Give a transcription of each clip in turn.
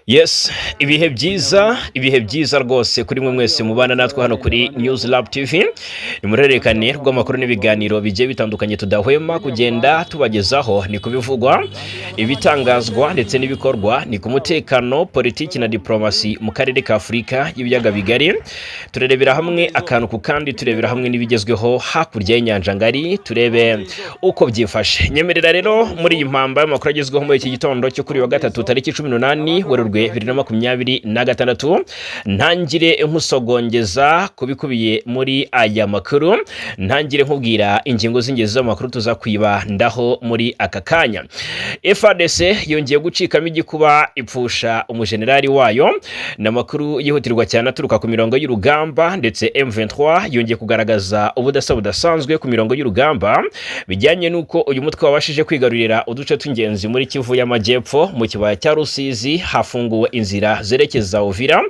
Yes, ibihe byiza, ibihe byiza rwose kuri mwe mwese mubana natwe hano kuri News Lab TV. Ni murerekane rw'amakuru n'ibiganiro bigiye bitandukanye tudahwema kugenda tubagezaho. Ni kubivugwa, ibitangazwa ndetse n'ibikorwa, ni ku mutekano, politiki na diplomasi mu karere ka Afurika y'ibiyaga bigari. Turebera hamwe akantu ku kandi, turebera hamwe n'ibigezweho hakurya y'inyanja ngari, turebe uko byifashe. Nyemerera rero muri iyi mpamba y'amakuru agezweho muri iki gitondo cyo kuri wa gatatu, tariki 18 Werurwe 2026, ntangire nkusogongeza ku bikubiye muri aya makuru, ntangire nkubwira ingingo z'ingenzi z'amakuru tuza kwibandaho muri aka kanya. FARDC yongeye gucikamo igikuba, ipfusha umujenerali wayo. Ni amakuru yihutirwa cyane aturuka ku mirongo y'urugamba, ndetse M23 yongeye kugaragaza ubudasa budasanzwe ku mirongo y'urugamba, bijyanye n'uko uyu mutwe wabashije kwigarurira uduce tw'ingenzi muri Kivu y'Amajyepfo. Mu kibaya cya Rusizi hafunguwe inzira zerekeza Uvira.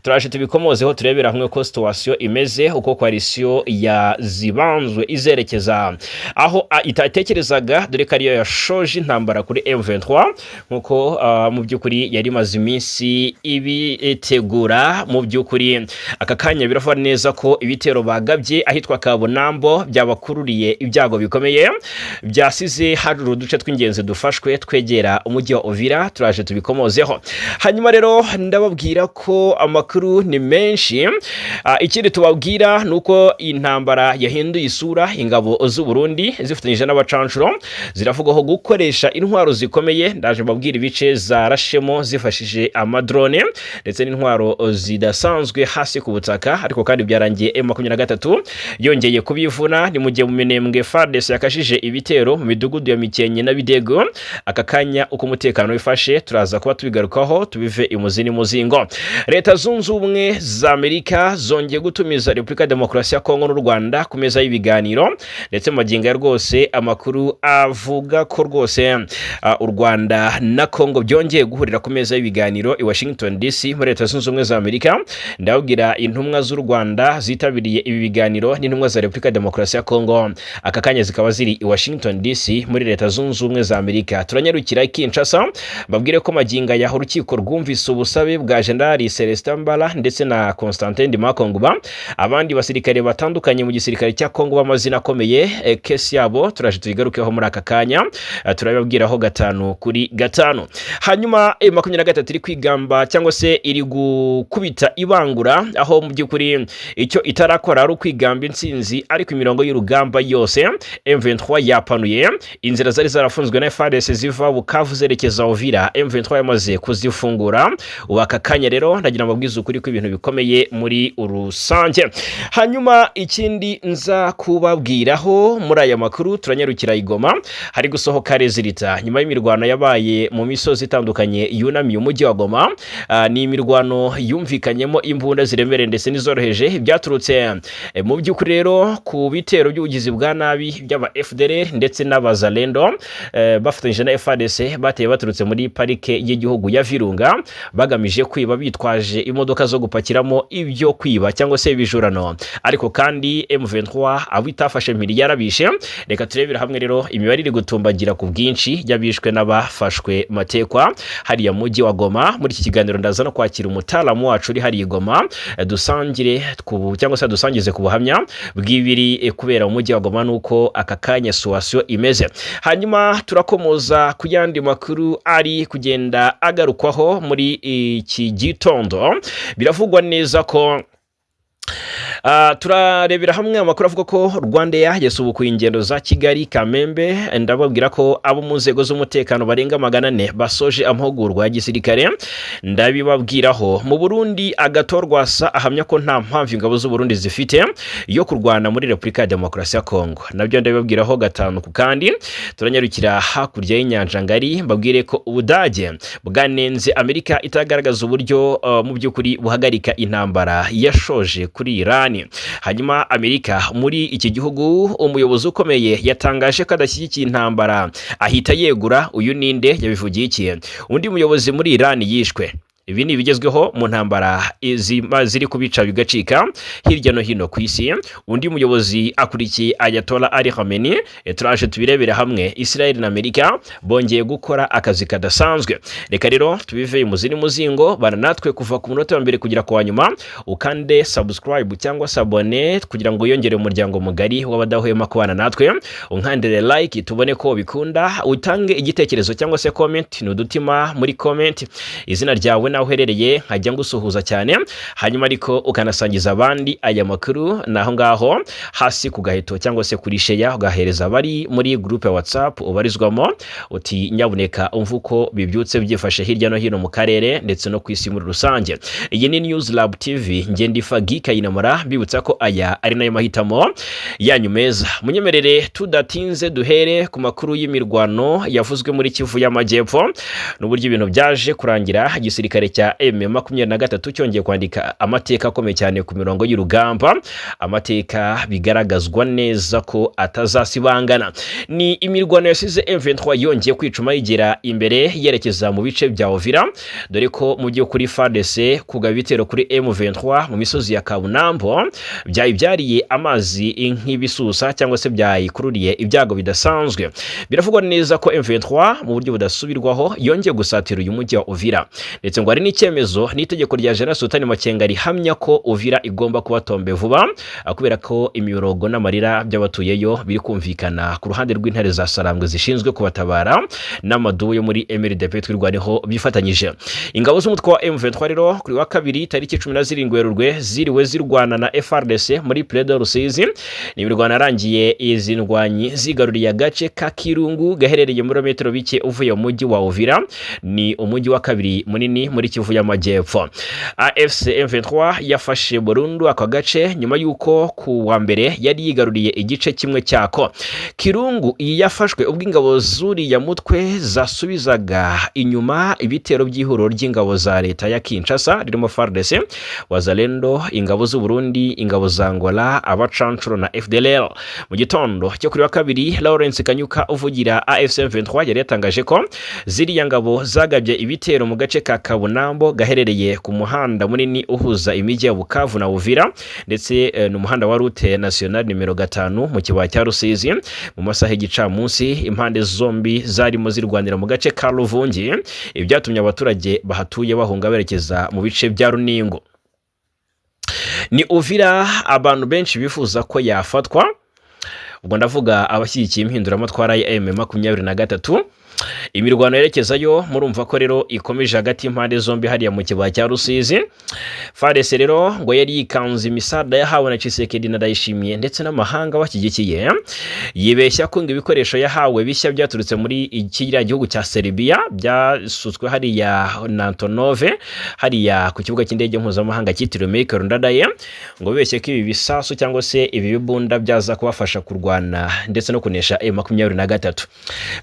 Turaje tubikomozeho, turebera hamwe ko situation imeze, uko coalition ya zibanzwe izerekeza aho itatekerezaga, dore ko ariyo yashoje intambara kuri M23, nkuko mu by'ukuri yari imaze iminsi ibitegura. Mu by'ukuri aka kanya biravuga neza ko ibitero bagabye ahitwa Kabunambo byabakururiye ibyago bikomeye, byasize hari uduce tw'ingenzi dufashwe twegera umujyi wa Uvira. Turaje tubikomozeho. Hanyuma rero ndababwira ko amakuru ni menshi. Ikindi tubabwira ni uko intambara yahinduye isura. Ingabo z'u Burundi zifatanyije n'abacanshuro ziravugwaho gukoresha intwaro zikomeye. Ndaje mbabwira ibice zarashemo zifashishije amadrone ndetse n'intwaro zidasanzwe hasi ku butaka, ariko kandi byarangiye M23 yongeye kubivuna. Ni mu gihe mu Minembwe FARDC yakajije ibitero mu midugudu ya Mikenke na Bidego. Aka kanya uko umutekano wifashe turaza kuba tubigarukaho, tubive imuzi n'imuzingo. Leta Zunze Ubumwe za Amerika zongeye gutumiza Repubulika ya Demokarasi ya Kongo n'u Rwanda ku meza y'ibiganiro, ndetse mu magingo ya rwose amakuru avuga ko rwose u Rwanda na Kongo byongeye guhurira ku meza y'ibiganiro i Washington DC muri Leta Zunze Ubumwe za Amerika. Ndababwira intumwa z'u Rwanda zitabiriye ibi biganiro n'intumwa za Repubulika ya Demokarasi ya Kongo, aka kanya zikaba ziri i Washington DC muri Leta Zunze Ubumwe za Amerika. Turanyarukira i Kinshasa, mbabwire ko magingo aya urukiko rwumvise ubusabe bwa General Celestin Mbala ndetse na Constantin Ndimakonguba, abandi basirikare batandukanye mu gisirikare cya Kongo b'amazina akomeye. Case yabo turaje tuyigarukeho muri aka kanya, turabibabwiraho gatanu kuri gatanu. Hanyuma M23 iri kwigamba cyangwa se iri gukubita ibangura, aho mu by'ukuri icyo itarakora ari ukwigamba intsinzi, ariko imirongo y'urugamba yose M23 yapanuye. Inzira zari zarafunzwe na FARDC ziva Bukavu zerekeza Uvira, M23 yamaze kuzifungura ubu aka kanya. Rero ndagira ngo mbabwize ukuri ko ibintu bikomeye muri rusange. Hanyuma ikindi nza kubabwiraho muri aya makuru, turanyarukira i Goma, hari gusohoka résultat nyuma y'imirwano yabaye mu misozi itandukanye yunamiye umujyi wa Goma. Ni imirwano yumvikanyemo imbunda ziremereye ndetse n'izoroheje, byaturutse mu by'ukuri rero ku bitero by'ubugizi bwa nabi by'aba FDLR ndetse n'abazalendo bafatanyije na FARDC, bateye baturutse muri parike y'igihugu ya Virunga bagamije kwiba, bitwaje imodoka zo gupakiramo ibyo kwiba cyangwa se ibijurano. Ariko kandi M23 abo itafashe mpiri yarabishe. Reka turebere hamwe rero imibare iri gutumbagira ku bwinshi y'abishwe n'abafashwe matekwa hariya mujyi wa Goma. Muri iki kiganiro ndaza no kwakira umutaalamu wacu uri hariya i Goma, dusangire cyangwa se dusangize ku buhamya bw'ibiri kubera mu mujyi wa Goma nuko aka kanya situation imeze. Hanyuma turakomoza ku yandi makuru ari kugenda agarukwaho muri iki gitondo. Biravugwa neza ko turarebera hamwe amakuru avuga ko RwandAir yasubukuye ingendo za Kigali Kamembe. Ndababwira ko abo mu nzego z'umutekano barenga 400 basoje amahugurwa ya gisirikare, ndabibabwiraho. Mu Burundi, Agathon Rwasa ahamya ko nta mpamvu ingabo z'u Burundi zifite yo kurwana muri Repubulika ya Demokarasi ya Kongo, nabyo ndabibabwiraho gatanu ku kandi. Turanyarukira hakurya y'inyanja ngari, mbabwire ko Ubudage bwanenze Amerika itagaragaza uburyo mu by'ukuri buhagarika intambara yashoje kuri Iran. Hanyuma Amerika, muri iki gihugu umuyobozi ukomeye yatangaje ko adashyigikiye intambara, ahita yegura. Uyu ninde? Yabivugiye iki? Undi muyobozi muri Iran yishwe. Ibi ni ibigezweho mu ntambara ziri kubica bigacika hirya no hino ku isi. Undi muyobozi akurikiye Ayatollah Ali Khamenei. Turaje tubirebere hamwe. Israel na Amerika bongeye gukora akazi kadasanzwe. Reka rero tubive mu ziri muzingo. Bana natwe kuva ku munota wa mbere kugera ku wa nyuma, ukande subscribe cyangwa s'abonner kugira ngo wiyongere umuryango mugari w'abadahwema kubana natwe, unkandire like tubone ko bikunda, utange igitekerezo cyangwa se comment, ni udutima muri comment, izina ryawe naho uherereye, nkajya ngusuhuza cyane. Hanyuma ariko ukanasangiza abandi aya makuru, naho ngaho hasi ku gaheto cyangwa se kuri share, ugahereza abari muri groupe ya WhatsApp ubarizwamo, uti: "Nyabuneka umva uko bibyutse byifashe hirya no hino mu karere ndetse no ku isi muri rusange." Iyi ni News Lab TV, Ngendifa Kayinamura, mbibutsa ko aya ari nayo mahitamo yanyu meza. Munyemerere tudatinze duhere ku makuru y'imirwano yavuzwe muri Kivu y'Amajyepfo n'uburyo ibintu byaje kurangira igisirikare cya M23 cyongeye kwandika amateka akomeye cyane ku mirongo y'urugamba, amateka bigaragazwa neza ko atazasibangana. Ni imirwano yasize M23 yongeye kwicuma yigira imbere yerekeza mu bice bya Uvira, dore ko mu by'ukuri FARDC kugaba ibitero kuri M23 mu misozi ya Kabunambo byayibyariye amazi nk'ibisusa cyangwa se byayikururiye ibyago bidasanzwe. Biravugwa neza ko M23 mu buryo budasubirwaho yongeye gusatira uyu mujyi wa Uvira, ndetse ngo hari n'icyemezo n'itegeko rya General Sultani Makenga rihamya ko Uvira igomba kuba tombe vuba, kubera ko imiborogo n'amarira by'abatuyeyo biri kumvikana ku ruhande rw'intare za Sarambwe zishinzwe kubatabara n'amadubu yo muri MRDP Twirwaneho bifatanyije. Ingabo z'umutwe wa M23 rero kuri wa kabiri tariki 17 Werurwe ziriwe zirwana na FARDC muri Plaine de Rusizi. Ni imirwano yarangiye izi ndwanyi zigaruriye agace ka Kirungu gaherereye muri metero bike uvuye mu mujyi wa Uvira, ni umujyi wa kabiri munini muri Kivu y'Amajyepfo. AFC M23 yafashe burundu aka gace nyuma y'uko ku wa mbere yari yigaruriye igice kimwe cyako. Kirungu iyi yafashwe ubwo ingabo z'uriya mutwe zasubizaga inyuma ibitero by'ihuriro ry'ingabo za leta ya Kinshasa ririmo FARDC, Wazalendo, ingabo z'u Burundi, ingabo za Angola, abacancuro na FDLR. Mu gitondo cyo kuri wa kabiri, Lawrence Kanyuka uvugira AFC M23 yari yatangaje ko ziriya ngabo zagabye ibitero mu gace ka Kabunambo gaherereye ku muhanda munini uhuza imijyi ya Bukavu na Uvira, ndetse ni umuhanda wa route nationale nimero 5 mu kibaya cya Rusizi. Mu masaha y'igicamunsi impande zombi zarimo zirwanira mu gace ka Ruvungi, ibyatumye abaturage bahatuye bahunga berekeza mu bice bya Runingo. Ni Uvira abantu benshi bifuza ko yafatwa, ubwo ndavuga abashyigikiye impinduramatwara ya M23. Imirwano yerekezayo murumva ko rero ikomeje hagati y'impande zombi hariya mu kibaya cya Rusizi. FARDC rero ngo yari yikanze imisada yahawe na Tshisekedi na Ndayishimiye ndetse n'amahanga bashyigikiye, yibeshya ko ngo ibikoresho yahawe bishya byaturutse muri kiriya gihugu cya Serbia byasutswe hariya na Antonov hariya ku kibuga cy'indege mpuzamahanga cyitiriwe Melchior Ndadaye, ngo bibeshye ko ibi bisasu cyangwa se ibi bibunda byaza kubafasha kurwana ndetse no kunesha M23.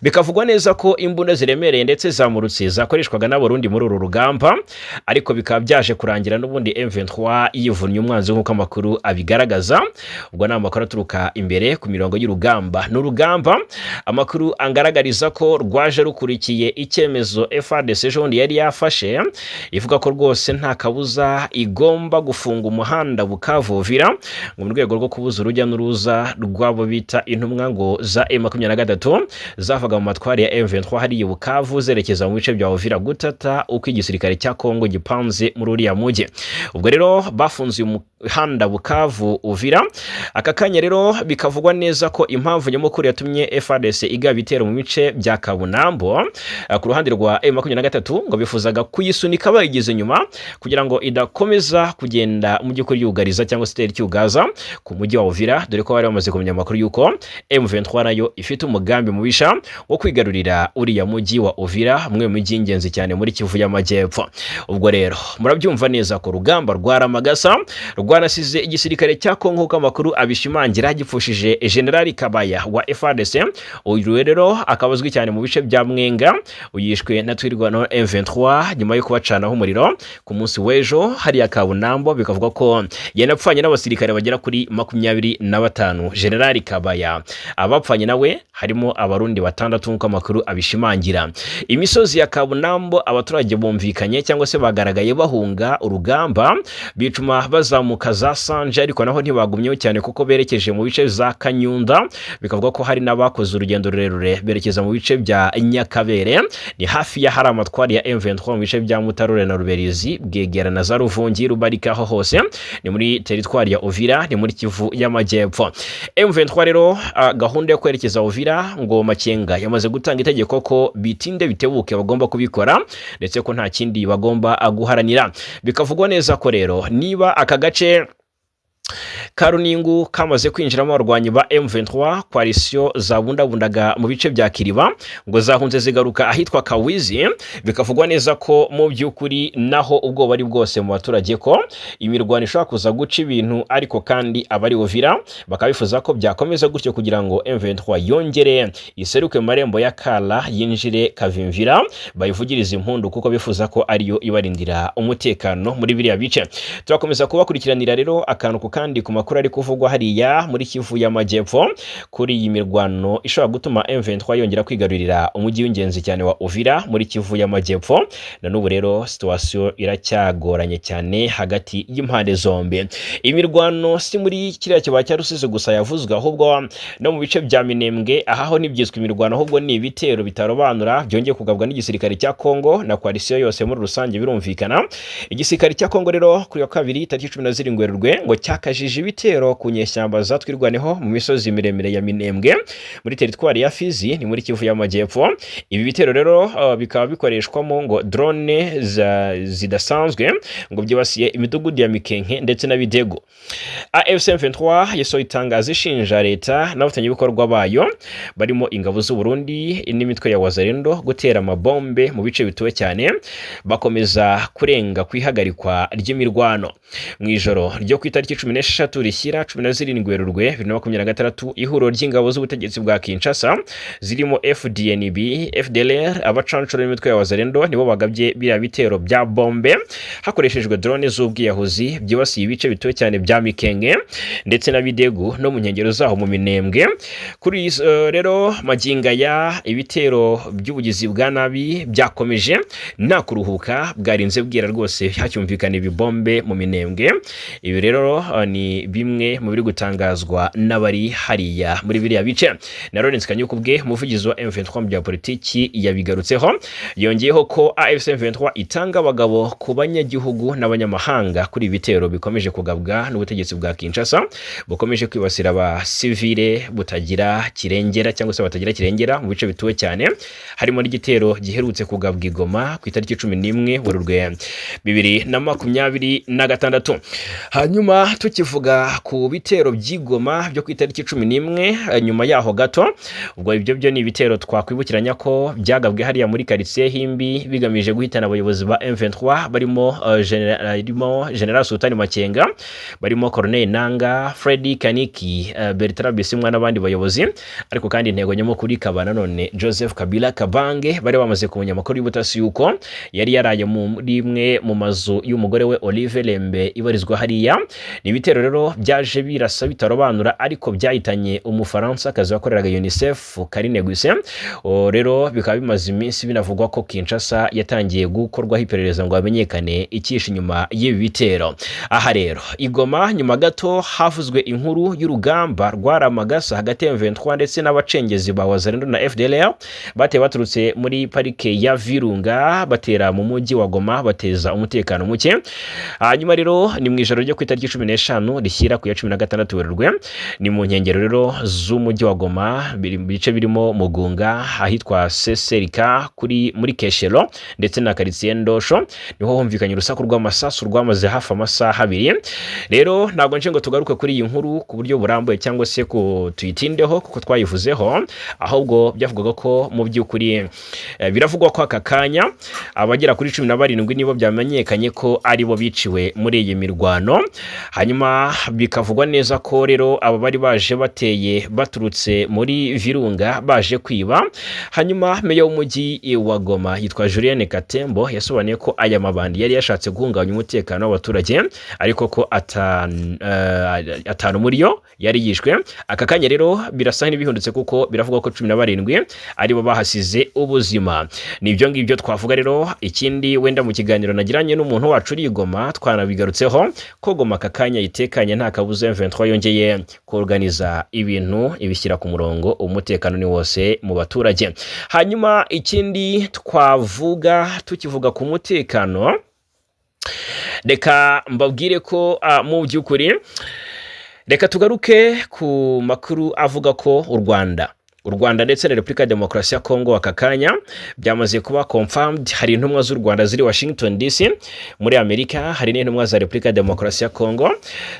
Bikavugwa neza ko imbunda ziremereye ndetse zamurutse zakoreshwaga n'Abarundi muri uru rugamba, ariko bikaba byaje kurangira n'ubundi M23 yivunnye umwanzi nk'uko amakuru abigaragaza. Ubwo ni amakuru aturuka imbere ku mirongo y'urugamba. Ni urugamba amakuru angaragariza ko rwaje rukurikiye icyemezo FARDC ejo bundi yari yafashe, ivuga ko rwose nta kabuza igomba gufunga umuhanda Bukavu Uvira, ngo mu rwego rwo kubuza urujya n'uruza rw'abo bita intumwa ngo za M23 zavaga mu matwari ya M23 hariya Bukavu zerekeza mu bice bya Uvira gutata uko igisirikare cya Kongo gipanze muri uriya mujyi. Ubwo rero bafunze uyu muhanda Bukavu Uvira. Aka kanya rero bikavugwa neza ko impamvu nyamukuru yatumye FARDC igaba ibitero mu bice bya Kabunambo ku ruhande rwa M23, ngo bifuzaga kuyisunika bayigize inyuma kugira ngo idakomeza kugenda mu by'ukuri yugariza cyangwa se itera icyugaza ku mujyi wa Uvira, dore ko bari bamaze kumenya amakuru y'uko M23 nayo ifite umugambi mubisha wo kwigarurira uriya mujyi wa Uvira, umwe mu mijyi y'ingenzi cyane muri Kivu y'Amajyepfo. Ubwo rero murabyumva neza ko urugamba rwa Ramagasa rwaje rukurikira icyemezo FARDC yari yafashe Rwanasize igisirikare cya Kongo, nk'uko amakuru abishimangira, gipfushije Generali Kabaya wa FARDC. Uyu rero akaba azwi cyane mu bice bya Mwenga. Uyishwe na Twirwaneho M23 nyuma yo kubacanaho umuriro ku munsi w'ejo hariya Kabunambo. Bikavuga ko yanapfanye n'abasirikare bagera kuri 25. Generali Kabaya, abapfanye nawe harimo Abarundi batandatu, nk'uko amakuru abishimangira. Imisozi ya Kabunambo, abaturage bumvikanye cyangwa se bagaragaye bahunga urugamba, bituma bazamuka za Sanje, ariko naho ntibagumyeho cyane kuko berekeje mu bice za Kanyunda. Bikavuga ko hari n'abakoze urugendo rurerure berekeza mu bice bya Nyakabere, ni hafi y'ahari amatwari ya M23 mu bice bya Mutarure na Ruberizi, Bwegera na za Ruvungi, Rubarika, aho hose ni muri teritwari ya Uvira, ni muri Kivu y'Amajyepfo. M23 rero, gahunda yo kwerekeza Uvira, ngo Makenga yamaze gutanga itegeko ko bitinde bitebuke bagomba kubikora, ndetse ko nta kindi bagomba guharanira. Bikavugwa neza ko rero niba aka gace Karuningu kamaze kwinjiramo abarwanyi ba M23, coalition zabundabundaga mu bice bya Kiriba ngo zahunze zigaruka ahitwa Kawizi. Bikavugwa neza ko mu by'ukuri naho ubwoba ari bwose mu baturage ko imirwano ishobora kuza guca ibintu, ariko kandi abari Uvira bakaba bifuza ko byakomeza gutyo kugira ngo M23 yongere iseruke mu marembo ya Kala, yinjire Kavimvira, bayivugirize impundu, kuko bifuza ko ariyo ibarindira umutekano muri biriya bice. Turakomeza kubakurikiranira rero akantu ku kandi ku makuru ari kuvugwa hariya muri Kivu y'Amajyepfo kuri iyi mirwano ishobora gutuma M23 yongera kwigarurira umujyi w'ingenzi cyane wa Uvira muri Kivu y'Amajyepfo. Na n'ubu rero situation iracyagoranye cyane hagati y'impande zombi. Imirwano si muri kiriya kibaya cya Rusizi gusa yavuzwe, ahubwo no mu bice bya Minembwe. Ahaho ntibyiswe imirwano, ahubwo ni ibitero bitarobanura byongeye kugabwa n'igisirikare cya Kongo na coalition yose muri rusange. Birumvikana, igisirikare cya Kongo rero kuri wa kabiri tariki 17 Werurwe ngo cyakajije ibitero ku nyeshyamba za Twirwaneho mu misozi miremire ya Minembwe muri teritwari ya Fizi, ni muri Kivu y'Amajyepfo. Ibi bitero rero bikaba bikoreshwamo ngo drone zidasanzwe, ngo byibasiye imidugudu ya Mikenke ndetse na Bidego. AFC M23 yasohoye itangazo ishinja leta n'abafatanyabikorwa bayo barimo ingabo z'u Burundi n'imitwe ya Wazalendo gutera amabombe mu bice bituwe cyane, bakomeza kurenga ku ihagarikwa ry'imirwano. Mu ijoro ryo ku itariki 16 rishyira 17 Werurwe 2026, ihuriro ry'ingabo z'ubutegetsi bwa Kinshasa zirimo FDNB, FDLR, abacancuro n'imitwe ya Wazalendo nibo bagabye biriya bitero bya bombe hakoreshejwe drone z'ubwiyahuzi, byibasiye ibice bituwe cyane bya Mikenge ndetse na Bidegu no mu nkengero zaho mu Minembwe. Kuri rero magingo aya, ibitero by'ubugizi bwa nabi byakomeje nta kuruhuka, bwarinze bwira rwose hacyumvikana ibibombe mu Minembwe. Ibi rero ni bimwe mu biri gutangazwa n'abari hariya muri biriya bice. Na Lawrence Kanyuka ubwe, umuvugizi wa M23 mu bya politiki, yabigarutseho. Yongeyeho ko AFC M23 itanga abagabo ku banyagihugu n'abanyamahanga kuri ibi bitero bikomeje kugabwa n'ubutegetsi bwa Kinshasa, bukomeje kwibasira abasivile butagira kirengera cyangwa se batagira kirengera mu bice bituwe cyane, harimo n'igitero giherutse kugabwa i Goma ku itariki 11 Werurwe 2026. Hanyuma tukivuga ku bitero by'i Goma byo ku itariki 11, nyuma yaho gato ubwo, ibyo byo ni ibitero twakwibukiranya ko byagabwe hariya muri quartier Himbi, bigamije guhitana abayobozi ba M23 barimo General Sultani Makenga, barimo Corneille Nanga, Freddy Kaniki, Bertrand Bisimwa n'abandi bayobozi. Ariko kandi intego nyamukuru ikaba nanone Joseph Kabila Kabange, bari bamaze kumenya amakuru y'ubutasi yuko yari yaraye muri imwe mu mazu y'umugore we Olive Lembe ibarizwa hariya. Ni ibitero rero byaje birasa bitarobanura, ariko byahitanye Umufaransa akazi wakoreraga UNICEF, Karine Guse. Rero bikaba bimaze iminsi binavugwa ko Kinshasa yatangiye gukorwaho iperereza ngo hamenyekane icyishe inyuma y'ibi bitero. Aha rero i Goma, nyuma gato havuzwe inkuru y'urugamba rwaramagasa hagati ya M23 ndetse n'abacengezi ba Wazalendo na FDLR bateye baturutse muri parike ya Virunga, batera mu mujyi wa Goma, bateza umutekano muke. Hanyuma rero ni mu ijoro ryo ku itariki 15 rishyira 16 Werurwe 2026, rishyira ku ya 16 Werurwe. Ni mu nkengero rero z'umujyi wa Goma, bice birimo Mugunga, ahitwa Seserika, kuri muri Keshero ndetse na karitsiye Ndosho, niho humvikanye urusaku rw'amasasu rwamaze hafi amasaha 2. Rero ntabwo nje ngo tugaruke kuri iyi nkuru ku buryo burambuye cyangwa se ku tuyitindeho kuko twayivuzeho, ahubwo byavugwaga ko mu by'ukuri biravugwa ko aka kanya abagera kuri 17 nibo byamenyekanye ko aribo biciwe muri iyi mirwano. Hanyuma bikavugwa neza ko rero aba bari baje bateye baturutse muri Virunga baje kwiba. Hanyuma meya w'umujyi wa Goma yitwa Julien Katembo yasobanuye ko aya mabandi yari yashatse guhungabanya umutekano w'abaturage, ariko ko atanu muri yo yari yishwe. Aka kanya rero birasa n'ibihindutse kuko biravugwa ko 17 aribo bahasize ubuzima. Ni ibyo ngibyo twavuga rero. Ikindi wenda mu kiganiro nagiranye n'umuntu wacu uri i Goma twanabigarutseho ko Goma aka kanya itekanye, nta kabuza, M23 yongeye kuorganiza ibintu ibishyira ku murongo, umutekano ni wose mu baturage. Hanyuma ikindi twavuga tukivuga ku mutekano, reka mbabwire ko mu by'ukuri reka tugaruke ku makuru avuga ko u Rwanda ndetse na Repubulika ya Demokarasi ya Kongo aka kanya byamaze kuba confirmed. Hari intumwa z'u Rwanda ziri Washington DC muri Amerika, hari n'intumwa za Repubulika ya Demokarasi ya Kongo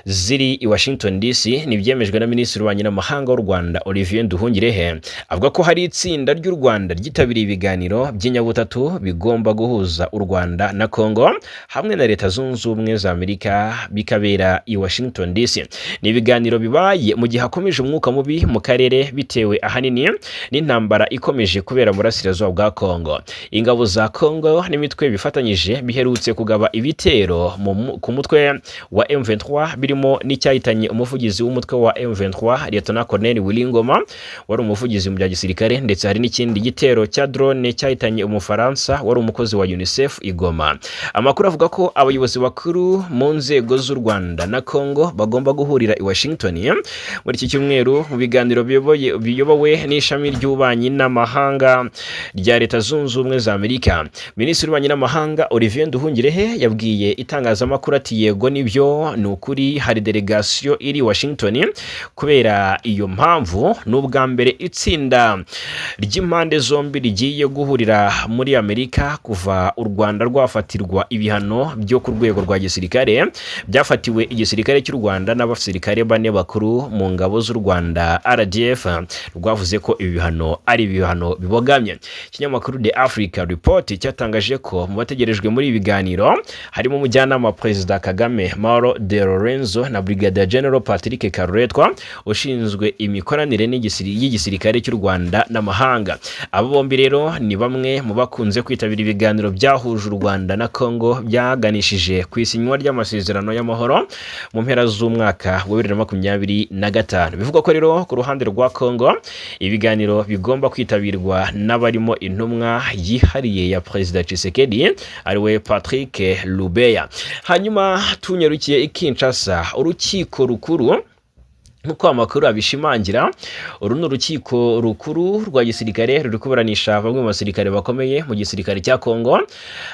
ziri i Washington DC. Ni ibyemejwe na Minisitiri w'Ububanyi n'Amahanga w'u Rwanda Olivier Nduhungirehe, avuga ko hari itsinda ry'u Rwanda ryitabiriye ibiganiro by'inyabutatu bigomba guhuza u Rwanda na Kongo hamwe na Leta Zunze Ubumwe za Amerika, bikabera i Washington DC. Ni ibiganiro bibaye mu gihe hakomeje umwuka mubi mu karere, bitewe ahanini n'intambara ikomeje kubera mu burasirazuba bwa Kongo. Ingabo za Kongo n'imitwe bifatanyije biherutse kugaba ibitero ku mutwe wa M23, birimo n'icyahitanye umuvugizi w'umutwe wa M23, Lieutenant Colonel Willy Ngoma, wari umuvugizi mu bya gisirikare, ndetse hari n'ikindi gitero cya drone cyahitanye Umufaransa wari umukozi wa UNICEF i Goma. Amakuru avuga ko abayobozi bakuru mu nzego z'u Rwanda na Kongo bagomba guhurira i Washington muri iki cyumweru mu biganiro biyobowe n'ishami ry'ububanyi n'amahanga rya Leta Zunze Ubumwe za Amerika. Minisitiri w'Ububanyi n'Amahanga Olivier Nduhungirehe yabwiye itangazamakuru ati: "Yego, nibyo, ni ukuri, hari delegasiyo iri Washington kubera iyo mpamvu. Ni ubwa mbere itsinda ry'impande zombi rigiye guhurira muri Amerika kuva u Rwanda rwafatirwa ibihano byo ku rwego rwa gisirikare byafatiwe igisirikare cy'u Rwanda n'abasirikare bane bakuru mu ngabo z'u Rwanda RDF, rwavuze ko ibi bihano ari ibihano bibogamye." Ikinyamakuru The Africa Report cyatangaje ko mu bategerejwe muri ibi biganiro harimo umujyanama wa Perezida Kagame Mauro de Lorenzo na Brigadier General Patrick Karuretwa ushinzwe imikoranire y'igisirikare cy'u Rwanda n'amahanga. Abo bombi rero ni bamwe mu bakunze kwitabira ibiganiro byahuje u Rwanda na Congo byaganishije ku isinywa ry'amasezerano y'amahoro mu mpera z'umwaka wa 2025. Bivugwa ko rero ku ruhande rwa Congo ibiganiro bigomba kwitabirwa n'abarimo intumwa yihariye ya Perezida Tshisekedi, ariwe Patrick Lubeya. Hanyuma tunyarukiye i Kinshasa, urukiko rukuru, nk'uko amakuru abishimangira, uru ni urukiko rukuru rwa gisirikare ruri kuburanisha bamwe mu basirikare bakomeye mu gisirikare cya Kongo.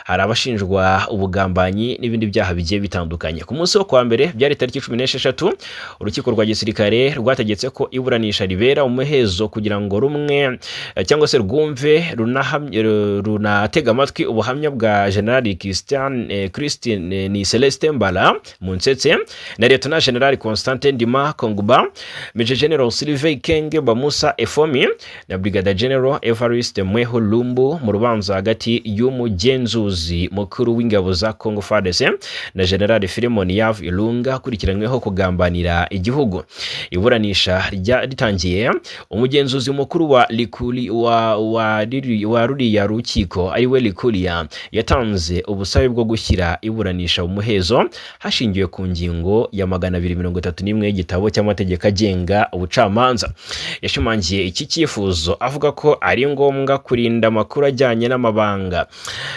Hari abashinjwa ubugambanyi n'ibindi byaha bigiye bitandukanye. Ku munsi wo kuwa mbere, byari tariki 16, urukiko rwa gisirikare rwategetse ko iburanisha ribera umuhezo kugira ngo rumwe cyangwa se rwumve runatega amatwi ubuhamya bwa General Christian Christine ni Celestin Mbala Muntsetse na Lieutenant General Constantin Ndima Kongba, Major General Sylvain Kenge Bamusa Efomi na Brigadier General Evariste Mweho Lumbu mu rubanza hagati y'umugenzuzi mukuru w'ingabo za Congo FARDC na General Philemon Yav Ilunga akurikiranyweho kugambanira igihugu. Iburanisha ritangiye, umugenzuzi mukuru wa Likuli wa ruriya rukiko, ariwe Likulia, yatanze ubusabe bwo gushyira iburanisha mu muhezo hashingiwe ku ngingo ya 231 y'igitabo cy'amategeko agenga ubucamanza. Yashimangiye iki cyifuzo avuga ko ari ngombwa kurinda amakuru ajyanye n'amabanga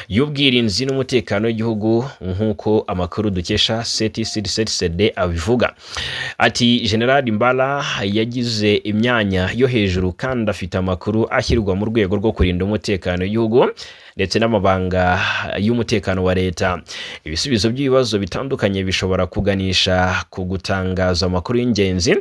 y'ubwirinzi n'umutekano w'igihugu, nk'uko amakuru dukesha CTCD abivuga. Ati: "General Mbala yagize imyanya yo hejuru kandi afite amakuru ashyirwa mu rwego rwo kurinda umutekano w'igihugu. ndetse n'amabanga y'umutekano wa leta. Ibisubizo by'ibibazo bitandukanye bishobora kuganisha ku gutangaza amakuru y'ingenzi,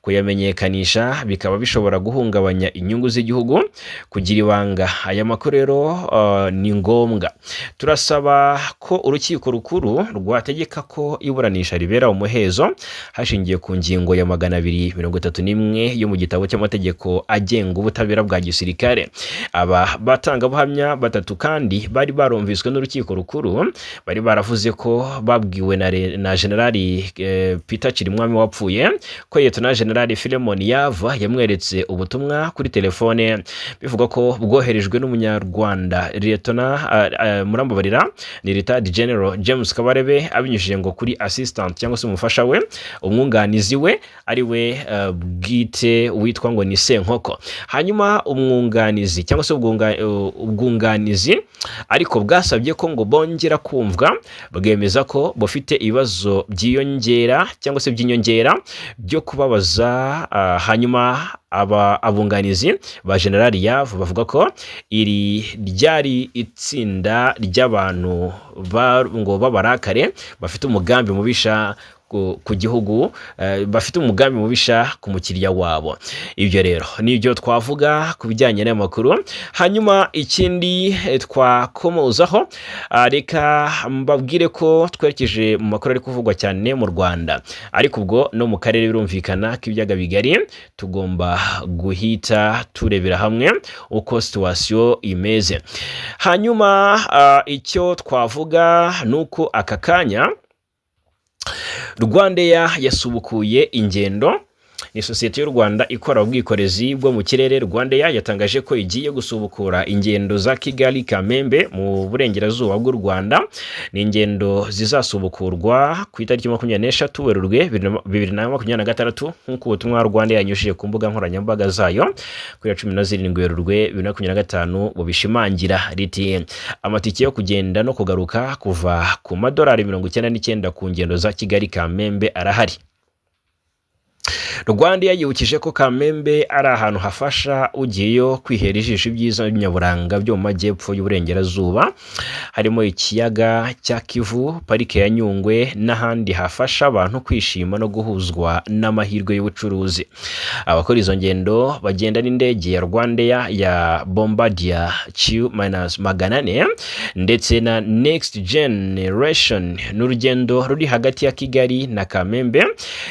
kuyamenyekanisha bikaba bishobora guhungabanya inyungu z'igihugu. Kugira ibanga aya makuru rero ni ngombwa. Turasaba ko Urukiko Rukuru rwategeka ko iburanisha ribera umuhezo hashingiwe ku ngingo ya 231 yo mu gitabo cy'amategeko agenga ubutabera bwa gisirikare. Aba batangabuhamya batatu kandi bari barumviswe n'Urukiko Rukuru, bari baravuze ko babwiwe na Generali Peter Chirimwami wapfuye ko Liyetona Generali Philemon Yava yamweretse ubutumwa kuri telefone bivuga ko bwoherejwe n'Umunyarwanda Liyetona, murambabarira, ni Retired General James Kabarebe, abinyujije ngo kuri assistant cyangwa se umufasha we, umwunganizi we ari we bwite witwa ngo ni Senkoko. Hanyuma umwunganizi cyangwa se ubwunganizi ariko bwasabye ko ngo bongera kumvwa, bwemeza ko bufite ibibazo byiyongera cyangwa se by'inyongera byo kubabaza. Hanyuma aba abunganizi ba Generali Yavu bavuga ko iri ryari itsinda ry'abantu ngo b'abarakare bafite umugambi mubisha ku gihugu, bafite umugambi mubisha ku mukiriya wabo. Ibyo rero nibyo twavuga ku bijyanye n'amakuru. Hanyuma ikindi twakomozaho, reka mbabwire ko twerekeje mu makuru ari kuvugwa cyane mu Rwanda, ariko ubwo no mu karere birumvikana k'ibiyaga bigari, tugomba guhita turebera hamwe uko situation imeze. Hanyuma icyo twavuga ni uko aka kanya RwandAir yasubukuye ingendo. Ni sosiyete y'u Rwanda ikora ubwikorezi bwo mu kirere. RwandAir yatangaje ko igiye gusubukura ingendo za Kigali Kamembe mu burengerazuba bw'u Rwanda. Ni ingendo zizasubukurwa ku itariki 23 Werurwe 2026, nk'uko ubutumwa RwandAir yanyujije ku mbuga nkoranyambaga zayo kuri ya 17 Werurwe 2025 bubishimangira. Riti: "Amatike yo kugenda no kugaruka kuva ku madolari 99 ku ngendo za Kigali Kamembe arahari." Rwanda yibukije ko Kamembe ari ahantu hafasha ugiyeyo kwihera ijisho ibyiza nyaburanga byo mu majyepfo y'uburengerazuba, harimo ikiyaga cya Kivu, Parike ya Nyungwe n'ahandi hafasha abantu kwishima no guhuzwa n'amahirwe y'ubucuruzi. Abakora izo ngendo bagenda n'indege ya RwandAir ya Bombardier Q-400 ndetse na Next Generation. N'urugendo ruri hagati ya Kigali na Kamembe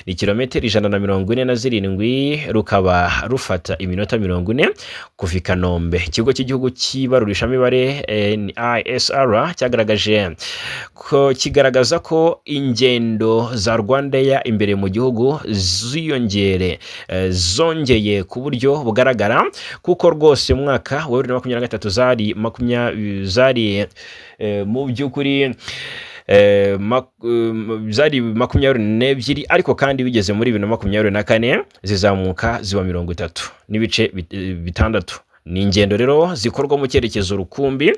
ni kilometero 147, rukaba rufata iminota 40 kuva i Kanombe. Ikigo cy'Igihugu cy'Ibarurishamibare NISR cyagaragaje ko kigaragaza ko ingendo za RwandAir imbere mu gihugu ziyongere, zongeye ku buryo bugaragara, kuko rwose mu mwaka wa 2023 zari mu by'ukuri zari 22, ariko kandi bigeze muri 2024 zizamuka ziba 30.6. Ni ingendo rero zikorwa mu cyerekezo rukumbi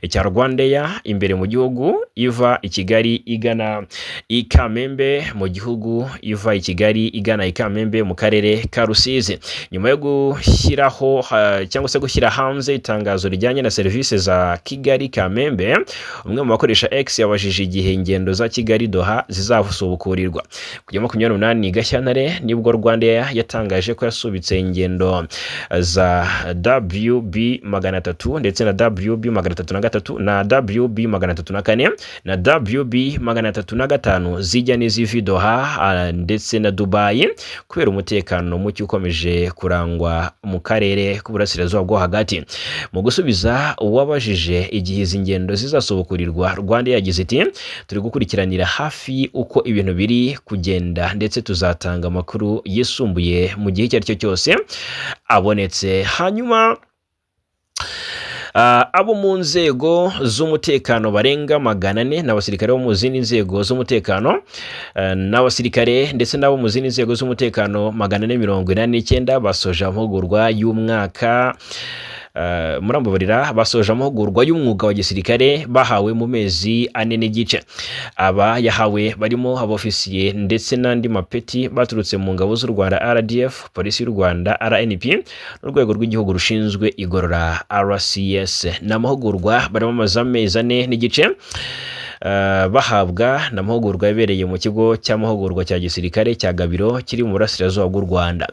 cya RwandAir imbere mu gihugu, iva i Kigali igana i Kamembe mu gihugu, iva i Kigali igana i Kamembe mu karere ka Rusizi. Nyuma yo gushyiraho cyangwa se gushyira hanze itangazo rijyanye na serivisi za Kigali Kamembe, umwe mu bakoresha X yabajije igihe ingendo za Kigali Doha zizasubukurirwa. Ku ya 28 Gashyantare nibwo RwandAir yatangaje ko yasubitse ingendo za WB 300 ndetse na WB 303 na WB 304 na WB 305 zijya n'iziva i Doha ndetse na Dubai kubera umutekano muke ukomeje kurangwa mu karere k'uburasirazuba bwo hagati. Mu gusubiza uwabajije igihe izi ngendo zizasubukurirwa, Rwanda yagize iti: "Turi gukurikiranira hafi uko ibintu biri kugenda, ndetse tuzatanga amakuru yisumbuye mu gihe icyo ari cyo cyose abonetse." Hanyuma abo mu nzego z'umutekano barenga 400 n'abasirikare bo mu zindi nzego z'umutekano, n'abasirikare ndetse n'abo mu zindi nzego z'umutekano 489 basoje amahugurwa y'umwaka. Murambabarira, basoje amahugurwa y'umwuga wa gisirikare bahawe mu mezi 4 n'igice. Aba yahawe barimo abofisiye ndetse n'andi mapeti baturutse mu ngabo z'u Rwanda RDF, Polisi y'u Rwanda RNP n'Urwego rw'Igihugu rushinzwe Igorora RCS. Ni amahugurwa bari bamaze amezi 4 n'igice bahabwa. Ni amahugurwa yabereye mu kigo cy'amahugurwa cya gisirikare cya Gabiro kiri mu burasirazuba bw'u Rwanda.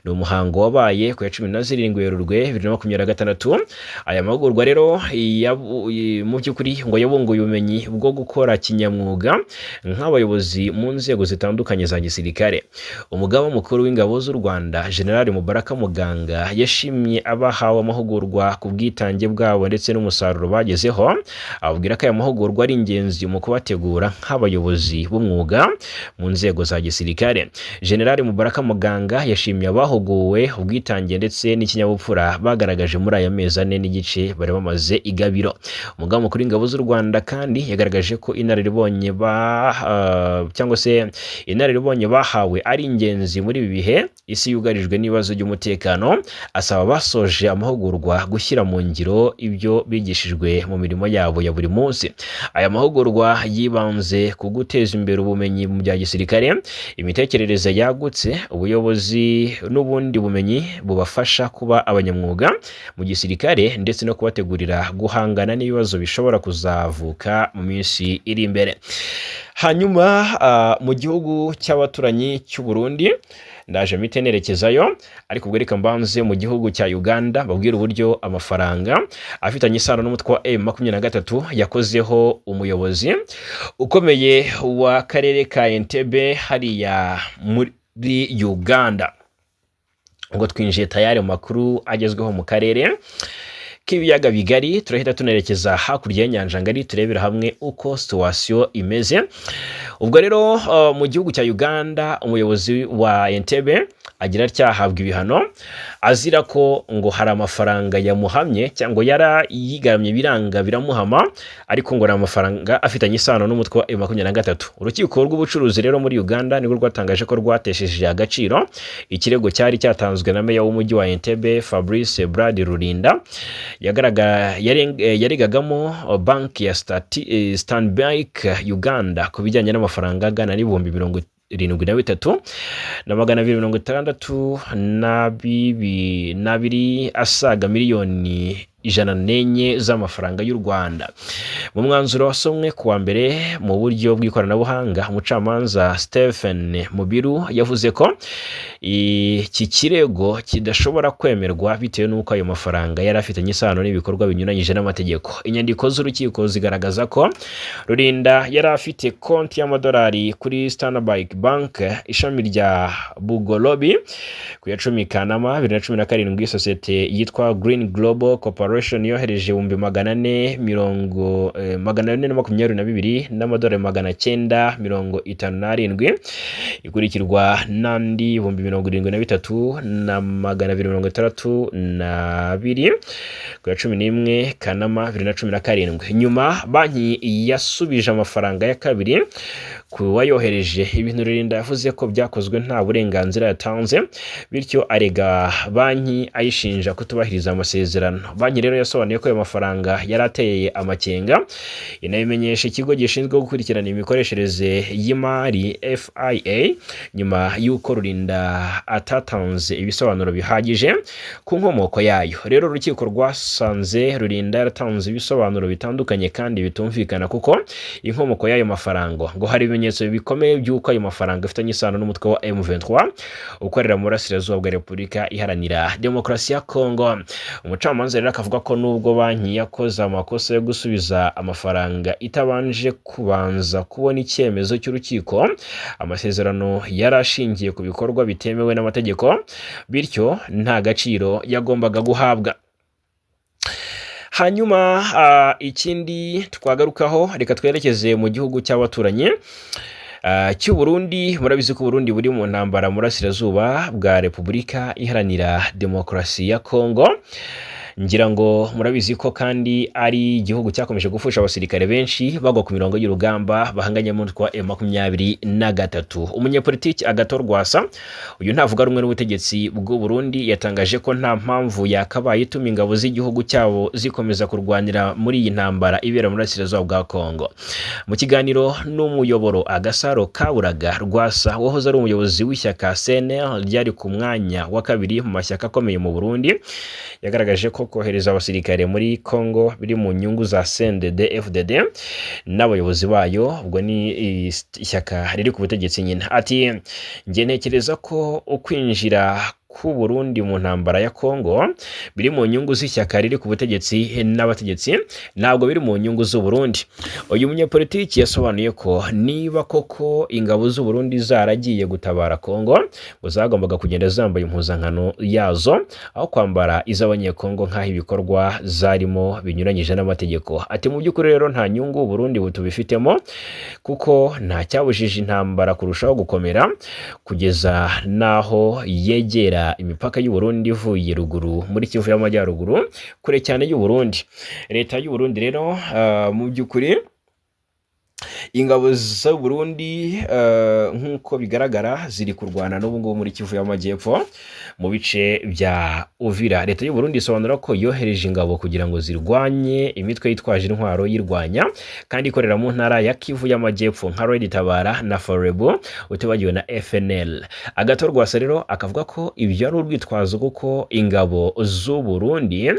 Ni umuhango wabaye ku ya 17 Werurwe 2026. Aya mahugurwa rero mu by'ukuri ngo yabunguye ubumenyi bwo gukora kinyamwuga nk'abayobozi mu nzego zitandukanye za gisirikare. Umugaba mukuru w'Ingabo z'u Rwanda, General Mubaraka Muganga, yashimye abahawe amahugurwa ku bwitange bwabo ndetse n'umusaruro bagezeho, ababwira ko aya mahugurwa ari ingenzi mu kubategura nk'abayobozi b'umwuga mu nzego za gisirikare. General Mubaraka Muganga yashimye abahuguwe ubwitange ndetse n'ikinyabupfura bagaragaje muri aya mezi 4 n'igice bari bamaze i Gabiro. Umugaba mukuru w'Ingabo z'u Rwanda kandi yagaragaje ko inararibonye ba cyangwa se inararibonye bahawe ari ingenzi muri ibi bihe isi yugarijwe n'ibibazo by'umutekano, asaba abasoje amahugurwa gushyira mu ngiro ibyo bigishijwe mu mirimo yabo ya buri munsi. Aya mahugurwa yibanze ku guteza imbere ubumenyi mu bya gisirikare, imitekerereze yagutse, ubuyobozi n'ubundi bumenyi bubafasha kuba abanyamwuga mu gisirikare ndetse no kubategurira guhangana n'ibibazo bishobora kuzavuka mu minsi iri imbere. Hanyuma mu gihugu cy'abaturanyi cy'u Burundi ndaje mpite nerekezayo, ariko ubwo reka mbanze mu gihugu cya Uganda babwira uburyo amafaranga afitanye isano n'umutwe wa M23 yakozeho umuyobozi ukomeye wa karere ka Entebbe hariya muri Uganda. Ubwo twinjiye tayari mu makuru agezweho mu karere k'ibiyaga bigari, turahita tunerekeza hakurya y'inyanja ngari turebera hamwe uko situation imeze. Ubwo rero mu gihugu cya Uganda umuyobozi wa Entebbe agira atyahabwa ibihano azira ko ngo hari amafaranga yamuhamye cyangwa yarayigaramye biranga biramuhama, ariko ngo ni amafaranga afitanye isano n'umutwe wa M23. Urukiko rw'ubucuruzi rero muri Uganda nibwo rwatangaje ko rwatesheje agaciro ikirego cyari cyatanzwe na meya w'umujyi wa Entebbe, Fabrice Brad Rurinda, yaregagamo banki ya Stanbic Uganda ku bijyanye n'amafaranga angana n'73,262 asaga miliyoni 104 z'amafaranga y'u Rwanda. Mu mwanzuro wasomwe ku wa mbere mu buryo bw'ikoranabuhanga, umucamanza Stephen Mubiru yavuze ko iki kirego kidashobora kwemerwa bitewe n'uko ayo mafaranga yari afitanye isano n'ibikorwa binyuranyije n'amategeko. Inyandiko z'urukiko zigaragaza ko Rurinda yari afite konti y'amadolari kuri Stanbic Bank ishami rya Bugolobi. Ku ya 10 Kanama 2017, sosiyete yitwa Green Global Corporation yohereje ibihumbi magana ane mirongo 422 n'amadolari 957, ikurikirwa n'andi 73,262 ku ya 11 Kanama 2017. Nyuma banki yasubije amafaranga ya kabiri ku wayohereje, ibintu Rurinda yavuze ko byakozwe nta burenganzira yatanze, bityo arega banki ayishinja kutubahiriza amasezerano. Banki rero yasobanuye ko ayo mafaranga yari ateye amakenga, inabimenyesha ikigo gishinzwe gukurikirana imikoreshereze y'imari FIA nyuma y'uko Rurinda atatanze ibisobanuro bihagije ku nkomoko yayo. Rero urukiko rwasanze Rurinda yaratanze ibisobanuro bitandukanye kandi bitumvikana kuko inkomoko y'ayo mafaranga, ngo hari ibimenyetso bikomeye by'uko ayo mafaranga afitanye isano n'umutwe wa M23 ukorera mu burasirazuba bwa Repubulika Iharanira Demokarasi ya Kongo. Umucamanza rero akavuga ko nubwo banki yakoze amakosa yo gusubiza amafaranga itabanje kubanza kubona icyemezo cy'urukiko, amasezerano yari ashingiye ku bikorwa bitemewe n'amategeko, bityo nta gaciro yagombaga guhabwa. Hanyuma ikindi twagarukaho, reka twerekeze mu gihugu cy'abaturanyi cy'u Burundi. Murabizi ko Burundi buri mu ntambara mu burasirazuba bwa Repubulika Iharanira Demokarasi ya Kongo. Ngira ngo murabizi ko kandi ari igihugu cyakomeje gupfusha abasirikare benshi bagwa ku mirongo y'urugamba bahanganye n'umutwe wa M23. Umunyepolitiki Agathon Rwasa, uyu ntavuga rumwe n'ubutegetsi bw'u Burundi, yatangaje ko nta mpamvu yakabaye ituma ingabo z'igihugu cyabo zikomeza kurwanira muri iyi ntambara ibera mu burasirazuba bwa Kongo. Mu kiganiro n'umuyoboro Agasaro Kaburaga, Rwasa wahoze ari umuyobozi w'ishyaka CNL ryari ku mwanya wa kabiri mu mashyaka akomeye mu Burundi, yagaragaje ko kohereza abasirikare muri Congo biri mu nyungu za CNDD FDD n'abayobozi bayo, ubwo ni ishyaka riri ku butegetsi nyine. Ati: "Njye ntekereza ko ukwinjira k'u Burundi mu ntambara ya Congo biri mu nyungu z'ishyaka riri ku butegetsi n'abategetsi, ntabwo biri mu nyungu z'u Burundi." Uyu munyepolitiki yasobanuye ko niba koko ingabo z'u Burundi zaragiye gutabara Congo, ngo zagombaga kugenda zambaye impuzankano yazo aho kwambara iz'Abanyekongo, nk'aho ibikorwa zarimo binyuranyije n'amategeko. Ati: "Mu by'ukuri rero nta nyungu u Burundi butubifitemo, kuko nta cyabujije intambara kurushaho gukomera kugeza n'aho yegera imipaka y'u Burundi ivuye ruguru muri Kivu y'Amajyaruguru, kure cyane y'u Burundi." Leta y'u Burundi rero, mu by'ukuri ingabo z'u Burundi, nk'uko bigaragara, ziri kurwana n'ubu ngubu muri Kivu y'Amajyepfo mu bice bya Uvira. Leta y'u Burundi isobanura ko yohereje ingabo kugira ngo zirwanye imitwe yitwaje intwaro yirwanya kandi ikorera mu ntara ya Kivu y'Amajyepfo nka Red Tabara na Forebu, utibagiwe na FNL. Agathon Rwasa rero akavuga ko ibyo ari urwitwazo, kuko ingabo z'u Burundi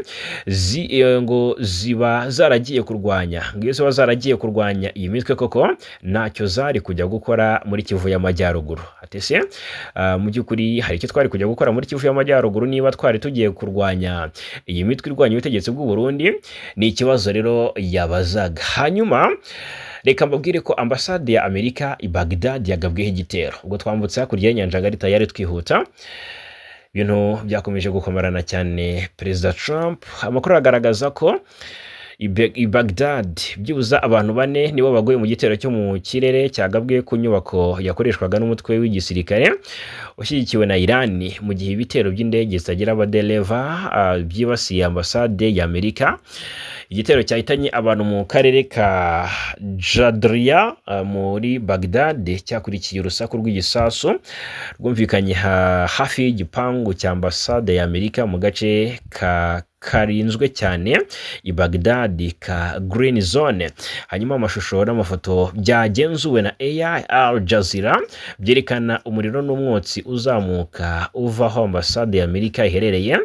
ngo ziba zaragiye kurwanya, ngo iyo ziba zaragiye kurwanya iyi mitwe koko, ntacyo zari kujya gukora muri Kivu y'Amajyaruguru. Ati: "Se mu by'ukuri hari icyo twari kujya gukora muri Kivu y'Amajyaruguru niba twari tugiye kurwanya iyi mitwe irwanya ubutegetsi bw'u Burundi?" Ni ikibazo rero yabazaga. Hanyuma reka mbabwire ko ambasade ya Amerika i Baghdad yagabweho igitero. Ubwo twambutse hakurya y'inyanja ngari tayari twihuta. Ibintu byakomeje gukomerana cyane Perezida Trump. Amakuru agaragaza ko i Baghdad byibuze abantu bane nibo baguye mu gitero cyo mu kirere cyagabwe ku nyubako yakoreshwaga n'umutwe w'igisirikare ushyigikiwe na Iran, mu gihe ibitero by'indege zitagira abadereva byibasiye ambasade ya Amerika. Igitero cyahitanye abantu mu karere ka Jadriya muri Baghdad cyakurikiye urusaku rw'igisasu rwumvikanye hafi y'igipangu cya ambasade ya Amerika mu gace ka karinzwe cyane i Baghdad ka Green Zone. Hanyuma amashusho n'amafoto byagenzuwe na AI Al Jazeera byerekana umuriro n'umwotsi uzamuka uva aho ambasade ya Amerika iherereye,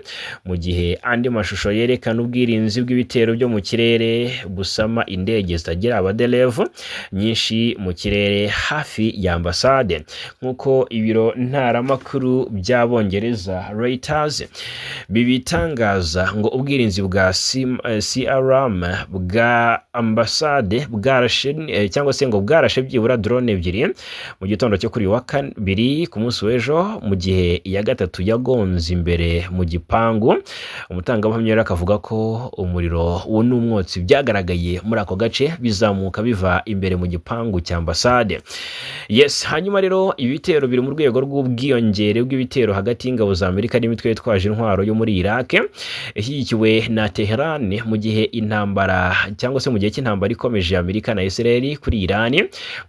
mu gihe andi mashusho yerekana ubwirinzi bw'ibitero byo mu kirere busama indege zitagira abaderevu nyinshi mu kirere hafi ya ambasade. Nk'uko ibiro ntaramakuru by'Abongereza Reuters bibitangaza, ngo ubwirinzi bwa CRM bwa ambasade bwarashe, cyangwa se ngo bwarashe byibura drone ebyiri mu gitondo cyo kuri uyu wa kabiri, ku munsi w'ejo, mu gihe iya gatatu yagonze imbere mu gipangu. Umutangabuhamya rero akavuga ko umuriro wo n'umwotsi byagaragaye muri ako gace bizamuka biva imbere mu gipangu cya ambasade. Yes, hanyuma rero ibitero biri mu rwego rw'ubwiyongere bw'ibitero hagati y'ingabo za Amerika n'imitwe yitwaje intwaro yo muri Iraq ishyigikiwe na Tehran, mu gihe intambara, cyangwa se mu gihe cy'intambara ikomeje ya Amerika na Israel kuri Iran.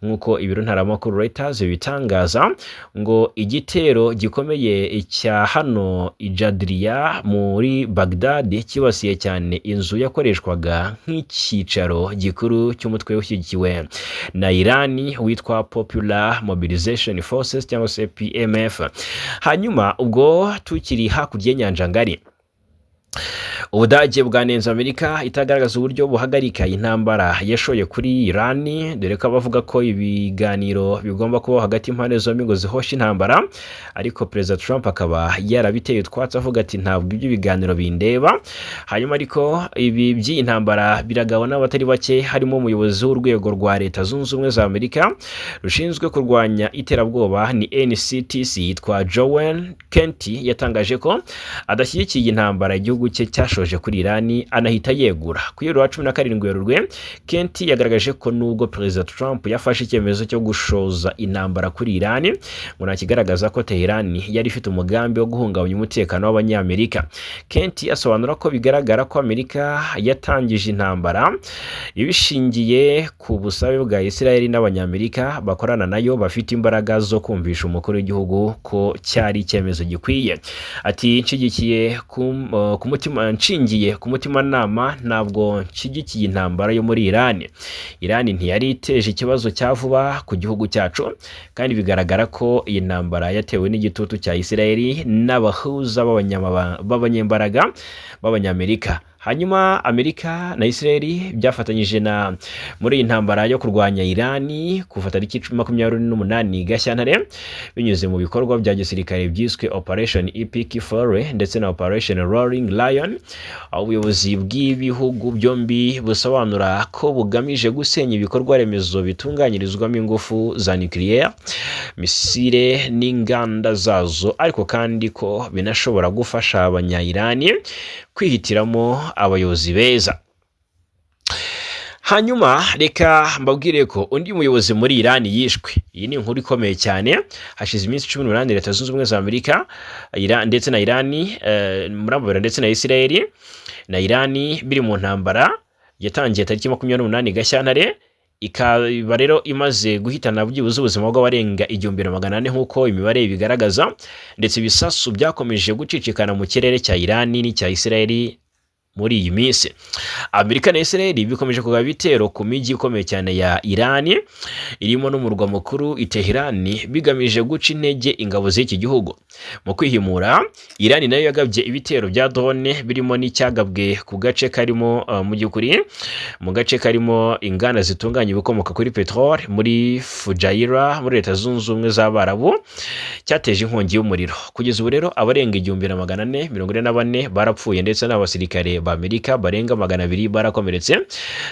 Nk'uko ibiro ntaramakuru Reuters bitangaza, ngo igitero gikomeye cya hano i Jadriya muri Baghdad cyibasiye cyane inzu yakoreshwaga nk'icyicaro gikuru cy'umutwe ushyigikiwe na Iran witwa Popular Mobilization Forces cyangwa se PMF. Hanyuma ubwo tukiri hakurya y'inyanja ngari, Ubudage bwanenze Amerika itagaragaza uburyo buhagarika intambara yashoye kuri Iran, dore ko abavuga ko ibiganiro bigomba kubaho hagati y'impande zombi ngo zihoshe intambara, ariko Perezida Trump akaba yarabiteye utwatsi avuga ati: "Ntabwo ibyo biganiro bindeba." Hanyuma ariko ibi by'iyi ntambara biragawa n'abatari bake, harimo umuyobozi w'urwego rwa Leta Zunze Ubumwe za Amerika rushinzwe kurwanya iterabwoba, ni NCTC, yitwa Joel Kent, yatangaje ko adashyigikiye intambara igihugu cye cyashoje yashoje kuri Irani, anahita yegura. Ku wa 17 Werurwe, Kent yagaragaje ko nubwo Perezida Trump yafashe icyemezo cyo gushoza intambara kuri Irani, ngo nta kigaragaza ko Teherani yari ifite umugambi wo guhungabanya umutekano w'Abanyamerika. Kent asobanura ko bigaragara ko Amerika yatangije intambara ibishingiye ku busabe bwa Israel, n'Abanyamerika bakorana nayo bafite imbaraga zo kumvisha umukuru w'igihugu ko cyari icyemezo gikwiye. Ati: "Nshyigikiye ku mutima, nshingiye ku mutimanama, ntabwo nshyigikiye intambara yo muri Irani. Irani ntiyari iteje ikibazo cya vuba ku gihugu cyacu, kandi bigaragara ko iyi ntambara yatewe n'igitutu cya Israel n'abahuza b'abanyembaraga b'Abanyamerika." Hanyuma Amerika na Israel byafatanyije na muri iyi ntambara yo kurwanya Irani kuva tariki 28 Gashyantare, binyuze mu bikorwa bya gisirikare byiswe Operation Epic Fury ndetse na Operation Roaring Lion, aho ubuyobozi bw'ibihugu byombi busobanura ko bugamije gusenya ibikorwa remezo bitunganyirizwamo ingufu za nucléaire, misile n'inganda zazo, ariko kandi ko binashobora gufasha Abanya-Irani kwihitiramo abayobozi beza. Hanyuma reka mbabwire ko undi muyobozi muri Irani yishwe. Iyi ni inkuru ikomeye cyane. Hashize iminsi 18 Leta Zunze Ubumwe za Amerika ndetse na Irani, murambabera, ndetse na Israel na Irani biri mu ntambara yatangiye tariki 28 Gashyantare, ikaba rero imaze guhitana byibuze ubuzima bw'abarenga 1400 nk'uko imibare ibigaragaza, ndetse ibisasu byakomeje gucicikana mu kirere cya Irani n'icya Israel. Muri iyi minsi Amerika na Israel bikomeje kugaba ibitero ku mijyi ikomeye cyane ya Irani, irimo n'umurwa mukuru i Teherani, bigamije guca intege ingabo z'iki gihugu. Mu kwihimura, Irani nayo yagabye ibitero bya drone, birimo n'icyagabwe ku gace karimo mu by'ukuri mu gace karimo inganda zitunganya ibikomoka kuri peteroli muri Fujairah muri Leta Zunze Ubumwe z'Abarabu, cyateje inkongi y'umuriro. Kugeza ubu rero abarenga 1444 barapfuye, ndetse n'abasirikare ba Amerika barenga 200 barakomeretse.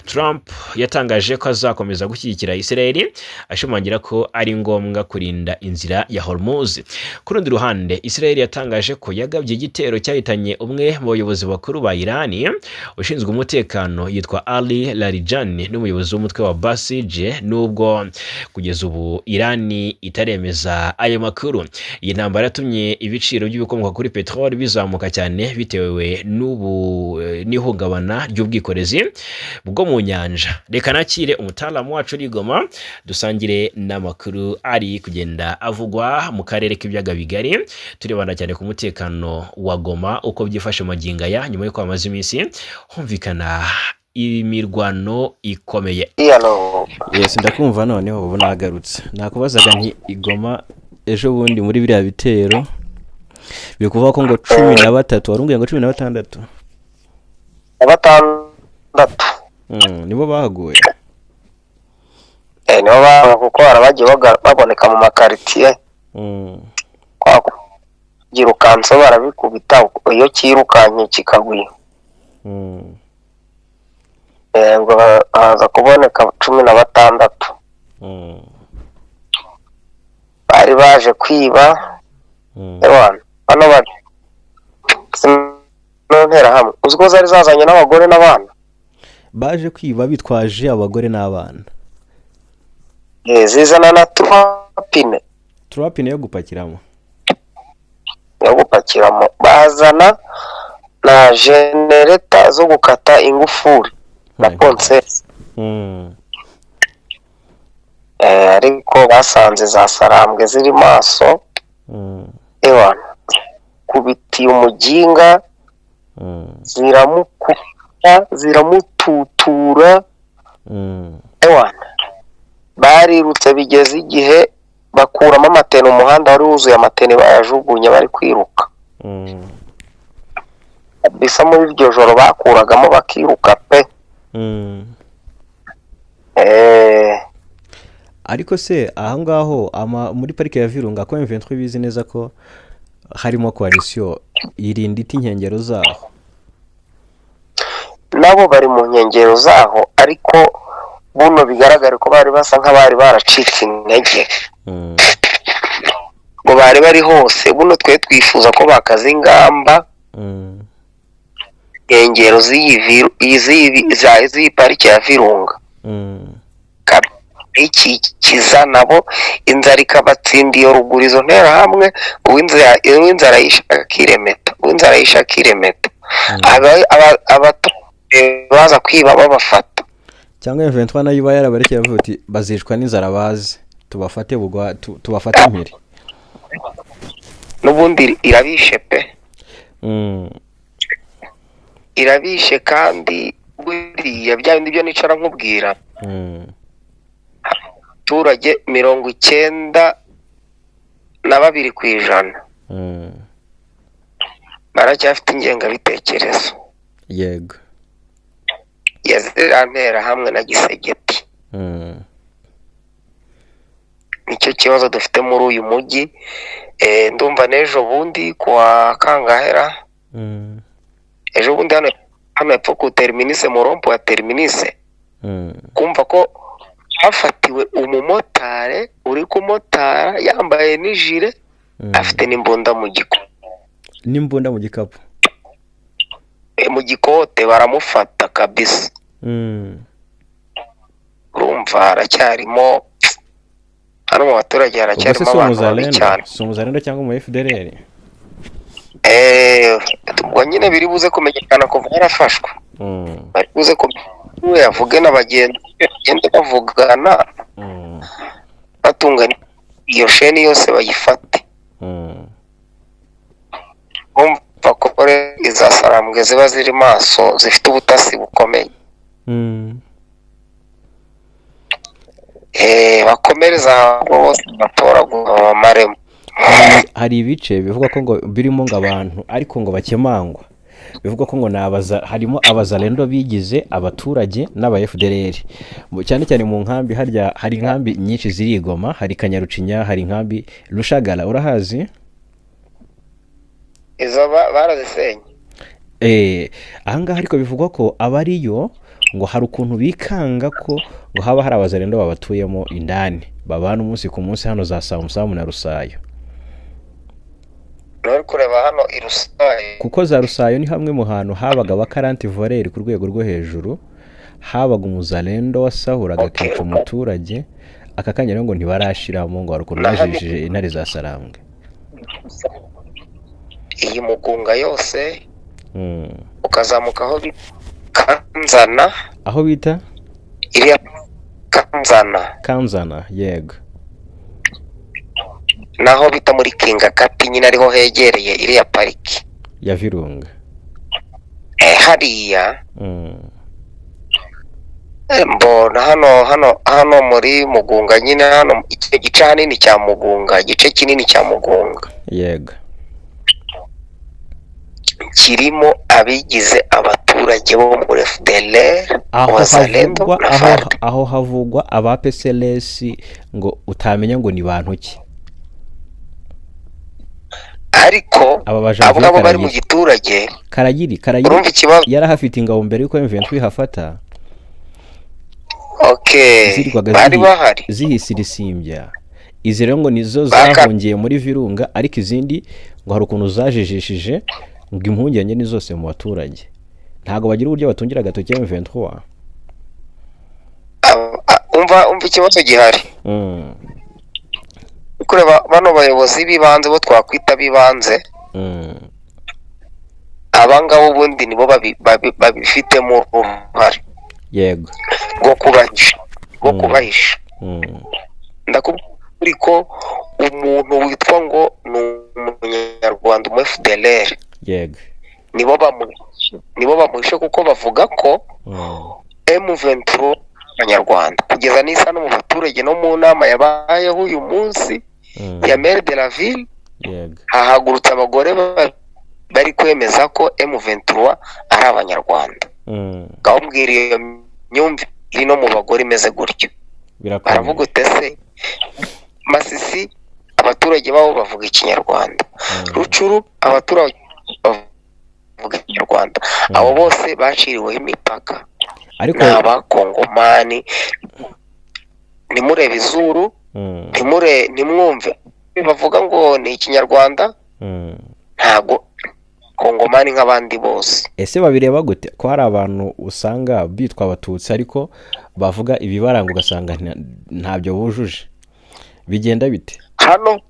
Trump yatangaje ko azakomeza gushyigikira Israel, ashimangira ko ari ngombwa kurinda inzira ya Hormuz. Ku rundi ruhande, Israel yatangaje ko yagabye igitero cyahitanye umwe mu bayobozi bakuru ba Irani ushinzwe umutekano yitwa Ali Larijani n'umuyobozi w'umutwe wa Basij, nubwo kugeza ubu Irani itaremeza ayo makuru. Iyi ntambara yatumye ibiciro by'ibikomoka kuri peteroli bizamuka cyane bitewe n'ubu n'ihungabana ry'ubwikorezi bwo mu nyanja. Reka nakire umutaalamu wacu uri i Goma, dusangire n'amakuru ari kugenda avugwa mu karere k'Ibiyaga Bigari, turebana cyane ku mutekano wa Goma uko byifashe magingo aya, nyuma y'uko hamaze iminsi humvikana imirwano ikomeye. Yes, ndakumva noneho ubu nagarutse. Nakubazaga nti i Goma ejo bundi muri biriya bitero biri kuvuga ko ngo 13, wari umbwiye ngo 16. Na batandatu. Nibo bahaguye? Nibo baba, kuko hari abagiye baboneka mu makaritiye. Kwa byirukanse barabikubita, iyo cyirukanye kikagwira. Ubwo haza kuboneka 16. Bari baje kwiba. Ewana bano bari zino nterahamwe, uzi ko zari zazanye n'abagore n'abana? Baje kwiba bitwaje abagore n'abana? Zizana na turapine. Turapine yo gupakiramo? Yo gupakiramo, bazana na genereta zo gukata ingufuri na ponsesi. Ariko basanze za sarambwe ziri maso. Ewana kubitiye umuginga. Ziramukubita, ziramututura. Ewana barirutse, bigeze igihe bakuramo amatene, umuhanda wari wuzuye amatene, bayajugunye bari kwiruka. Bisa muri iryo joro bakuragamo bakiruka pe. Ariko se aho ngaho muri parike ya Virunga, ko M23 bizi neza ko harimo coalition, irinda ite inkengero zaho? Nabo bari mu nkengero zaho, ariko buno bigaragare ko bari basa nk'abari baracitse intege. Ngo bari bari hose. Buno twe twifuza ko bakaza ingamba. Nkengero z'iyi pariki ya Virunga ikikiza nabo inzara ikabatsinda iyo ruguru, izo nterahamwe, uw'inzara yishaka akiremeta, uw'inzara yishaka akiremeta. Abaturage baza kwiba babafata. Cyangwa M23 nayo iba yarabarekeye bavuga uti bazicwa n'inzara, baze tubafate bugwa, tubafate impiri. N'ubundi irabishe pe. Irabishe, kandi buriya bya bindi byo nicara nkubwira, abaturage 92% baracyafite ingengabitekerezo ya ziriya nterahamwe na Gisegeti. Nicyo kibazo dufite muri uyu mujyi. Ndumva n'ejo bundi kuwa kangahera, ejo bundi hano hepfo ku terminise, mu rompo ya terminise, kumva ko hafatiwe umumotari uri kumotara yambaye n'ijire, afite n'imbunda mu n'imbunda mu gikapu, mu gikote, baramufata kabisa. Urumva haracyarimo hano mu baturage, haracyarimo abantu babi cyane. Si umuzalendo cyangwa umu FDLR? Ubwo nyine biri buze kumenyekana kuva yarafashwe, bari buze kumenya, yavuge n'abagenzi bagende bavugana, batunganya iyo sheni yose bayifate. Bumva ko iza Sarambwe ziba ziri maso, zifite ubutasi bukomeye. Bakomereza bose batoragura bamaremo. Hari ibice bivuga ko ngo birimo ngo abantu ariko ngo bakemangwa, bivuga ko ngo nabaza harimo abazalendo bigize abaturage n'aba FDLR, cyane cyane mu nkambi. Harya hari inkambi nyinshi ziri i Goma, hari Kanyarucinya, hari inkambi Rushagara, urahazi? Izo barazisenye. Ahangaha ariko bivugwa ko abariyo ngo hari ukuntu bikanga ko ngo haba hari abazalendo babatuyemo indani, babana umunsi ku munsi hano za Samusamu na Rusayo. Kureba hano i Rusayo, kuko za Rusayo ni hamwe mu hantu habaga abakaranti voleri ku rwego rwo hejuru, habaga umuzalendo wasahuraga akica umuturage. Aka kanya rero ngo ntibarashiramo, ngo hari ukuntu bajijije intare za Sarambwe. Iyi Mugunga yose ukazamuka aho Kanzana, aho bita iriya Kanzana, Kanzana yego, naho bita muri Kingakati nyine ariho hegereye iriya pariki ya Virunga. Hariya mbona hano muri Mugunga nyine, hano igice hanini cya Mugunga, igice kinini cya Mugunga yego, kirimo abigize abaturage bo muri FDLR, Wazalendo na FARC. Aho havugwa aba PCLS ngo utamenya ngo ni bantu ki, ariko abo ngabo bari mu giturage. Karagiri yarahafite ingabo mbere yuko M23 ihafata. Okay, bari bahari zihisirisimbya. Izi rero ngo nizo zahungiye muri Virunga, ariko izindi ngo hari ukuntu zajijishije ngo impungenge ni zose mu baturage, ntago bagira uburyo batungira agatoki M23. Umva ikibazo gihari. Kureba bano bayobozi b'ibanze bo twakwita bibanze, abangabo ubundi nibo babifitemo uruhare yego rwo kubahisha, ndakubwira ko umuntu witwa ngo ni umunyarwanda umu FDLR yego, nibo bamuhishe, kuko bavuga ko M23 abanyarwanda kugeza n'isa no mu baturage no mu nama yabayeho uyu munsi ya maire de la ville, hahagurutse abagore bari kwemeza ko M23 ari abanyarwanda. Ngaho mbwira iyo myumvire iri no mu bagore imeze gutyo, baravuga utese Masisi abaturage babo bavuga ikinyarwanda, Rucuru abaturage bavuga ikinyarwanda, abo bose baciriweho imipaka. Ariko n'abakongomani ntimurebe izuru, ntimwumve bavuga ngo ni ikinyarwanda, ntago Abakongomani nk'abandi bose. Ese babireba gute ko hari abantu usanga bitwa Abatutsi ariko bavuga ibibaranga ugasanga ntabyo bujuje? Bigenda bite? Hano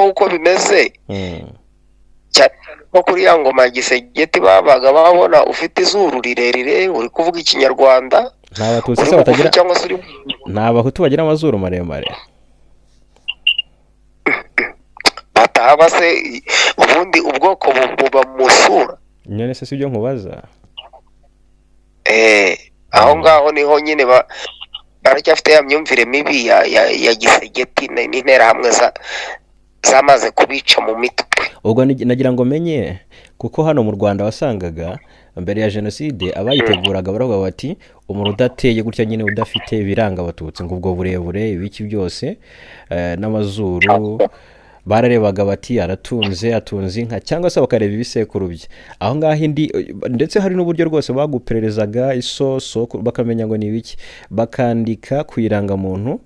uko bimeze, cyane nko kuri ya ngoma ya Gisegeti, babaga babona ufite izuru rirerire, uri kuvuga Ikinyarwanda, Nta Batutsi uri se mugufi batagira cyangwa se uri Nta Bahutu bagira amazuru maremare? Batahaba se? Ubundi ubwoko buba mu sura. None se sibyo nkubaza? Aho ngaho niho nyine baracyafite ya myumvire mibi ya Gisegeti n'Interahamwe zamaze kubica mu mitwe. Ubwo nagira ngo menye, kuko hano mu Rwanda wasangaga mbere ya jenoside abayiteguraga baravuga bati umuntu udateye gutya nyine, udafite ibiranga Abatutsi, ngo ubwo burebure, ibiki byose, n'amazuru, bararebaga bati aratunze, atunze inka, cyangwa se bakareba ibisekuru bye aho ngaho indi. Ndetse hari n'uburyo rwose bagupererezaga isoso, bakamenya ngo ni ibiki, bakandika ku irangamuntu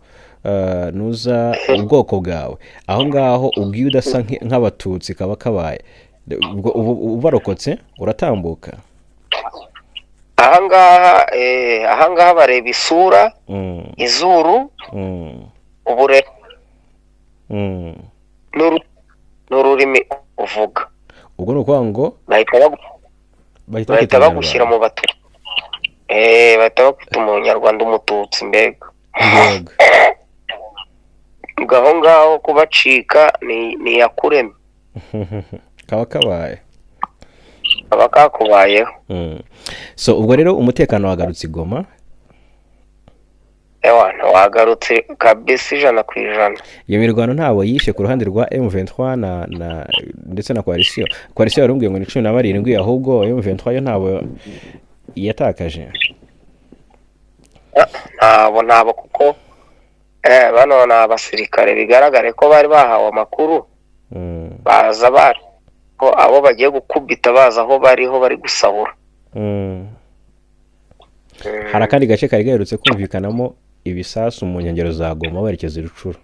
nuza ubwoko bwawe aho ngaho. Ubwo iyo udasa nk'Abatutsi kaba kabaye. Ubwo ubu ubarokotse uratambuka. Ahangaha bareba isura, izuru, ubure n'ururimi uvuga. Ubwo ni ukuvuga ngo bahita bahita bahita bakwita bagushyira Umunyarwanda. Mu Batutsi, bahita bakwita Umunyarwanda, Umututsi mbega. Yego. Ubwo aho ngaho kubacika ni iyakuremye. Kaba kabaye. Kaba kakubayeho. So ubwo rero umutekano wagarutse i Goma? Ewa, wagarutse kabisa 100%. Iyo mirwano ntabwo yishe ku ruhande rwa M23 na ndetse na coalition? Coalition yarumbwiye ngo ni 17, ahubwo M23 yo ntabwo yatakaje? Ntabo, kuko bano ni abasirikare bigaragare ko bari bahawe amakuru, baza bari ko abo bagiye gukubita baza aho bariho bari gusahura. Hari akandi gace kari gaherutse kumvikanamo ibisasu mu nkengero za Goma werekeza i Rucuru.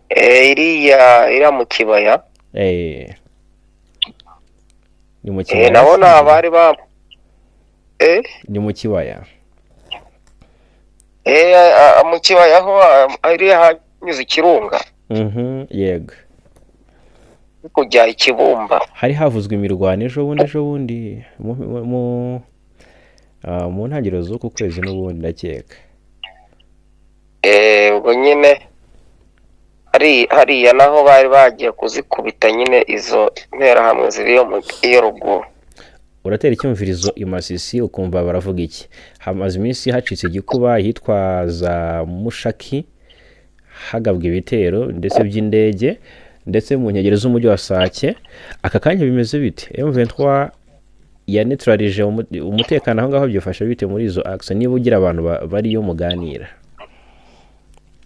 Iriya mu kibaya. Ni mu kibaya. Nabo ni Se? Abari ba Ni mu kibaya. Mu kibaya aho iriya hanyuze ikirunga, Yego. kujya Ikibumba. Hari havuzwe imirwano ejo bundi mu ntangiriro z'uku kwezi n'ubundi, ndakeka. Ubwo nyine hariya naho bari bagiye kuzikubita nyine izo Nterahamwe ziri iyo ruguru. Uratera icyumvirizo i Masisi ukumva baravuga iki? Hamaze iminsi hacitse igikuba ahitwa za Mushaki, hagabwa ibitero ndetse by'indege, ndetse mu nkengero z'umujyi wa Sake. Aka kanya bimeze bite? M23 yanetralije umutekano aho ngaho? Byifashe bite muri izo axe, niba ugira abantu bariyo muganira?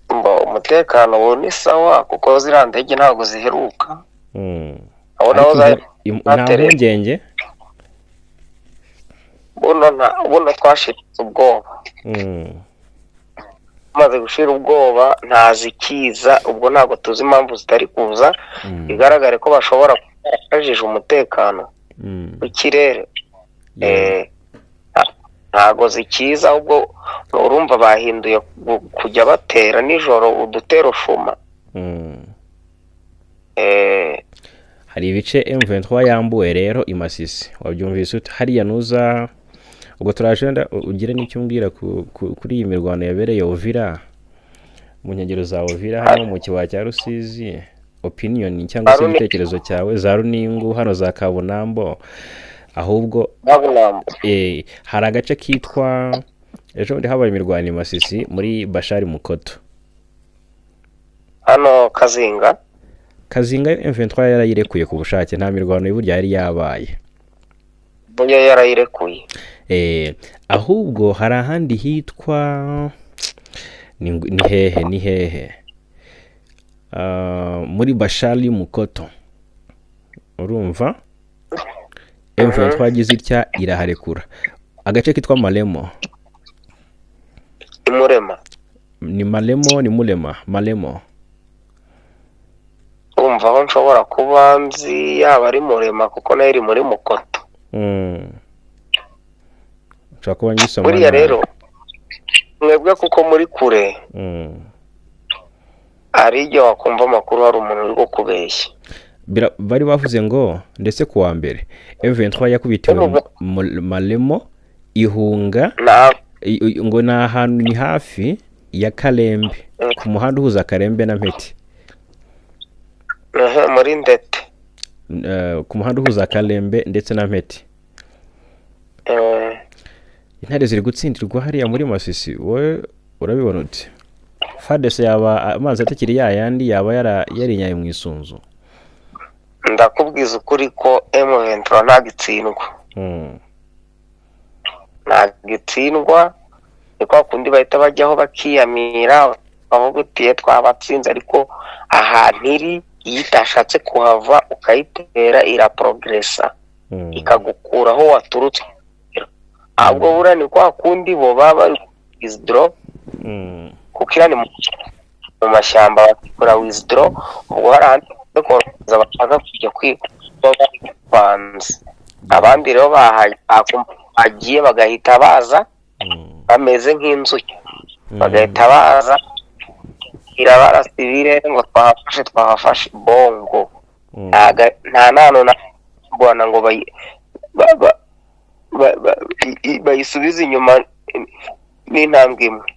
Mbo umutekano ubu ni sawa, kuko ziriya ndege ntabwo ziheruka. Aho naho Ariko nta zatereye. mpungenge? Buno twashiritse ubwoba. Tumaze gushira ubwoba, ntazikiza. Ubwo ntabwo tuzi impamvu zitari kuza. Bigaragare ko bashobora kuba barafashije umutekano w'ikirere. Ntago zikiza, ahubwo urumva bahinduye kujya batera nijoro udutero shuma. Hari ibice M23 yambuwe rero i Masisi, wabyumvise ute? Hariya nuza ubwo turaje ugire n'icyo umbwira kuri iyi mirwano yabereye Uvira, mu nkengero za Uvira, hano mu kibaya cya Rusizi, opinion cyangwa se igitekerezo cyawe, za Runingu hano, za Kabunambo ahubwo. Babunamba. Hari agace kitwa, ejo bundi habaye imirwano i Masisi muri Bashari Mukoto. Hano Kazinga. Kazinga yo M23 yarayirekuye ku bushake, nta mirwano y'uburyo yari yabaye. Buryo yarayirekuye. Ahubwo hari ahandi hitwa ni hehe, ni hehe? Ah, muri Bashari Mukoto, urumva M23 yagize itya iraharekura agace kitwa Malemo. Imurema. Ni Malemo, ni Mulema, Malemo. Urumva. Ndumva aho nshobora kuba nzi yaba ari Murema, kuko nayo iri muri Mukoto. Nshobora kuba ngisoma Buriya nabi. rero mwebwe kuko muri kure, hari igihe wakumva amakuru hari umuntu uri kukubeshya. Bari bavuze ngo ndetse ku wa mbere M23 yakubitiwe Malemo ihunga. Na Ngo ni ahantu ni hafi ya Kalembe, ku muhanda uhuza Kalembe na Mpeti. Muri Ndete. Ku muhanda uhuza Kalembe ndetse na Mpeti. Intare ziri gutsindirwa hariya muri Masisi, wowe urabibona ute? FARDC yaba amazi atakiri ya yandi, yaba yarinyaye mu isunzu? Ndakubwiza ukuri ko M23 ntabwo itsindwa. Ntabwo itsindwa, ni kwa kundi bahita bajyaho bakiyamira, bavuga uti: "Ye, twabatsinze." Ariko ahantu iri, iyo itashatse kuhava ukayitera, iraprogressa, ikagukura aho waturutse. Ahubwo buriya ni kwa kundi bo baba bari withdraw, kuko iriya ni mu mashyamba, bakora withdraw. Ubwo hari ahandi bakorohereza bashaka kujya kwiga babanza, abandi rero bagiye bagahita baza bameze nk'inzuki, bagahita baza irabarasa ibirere ngo twahafashe, twahafashe bongo. Nta nano na rwanda ngo bayisubize inyuma n'intambwe imwe.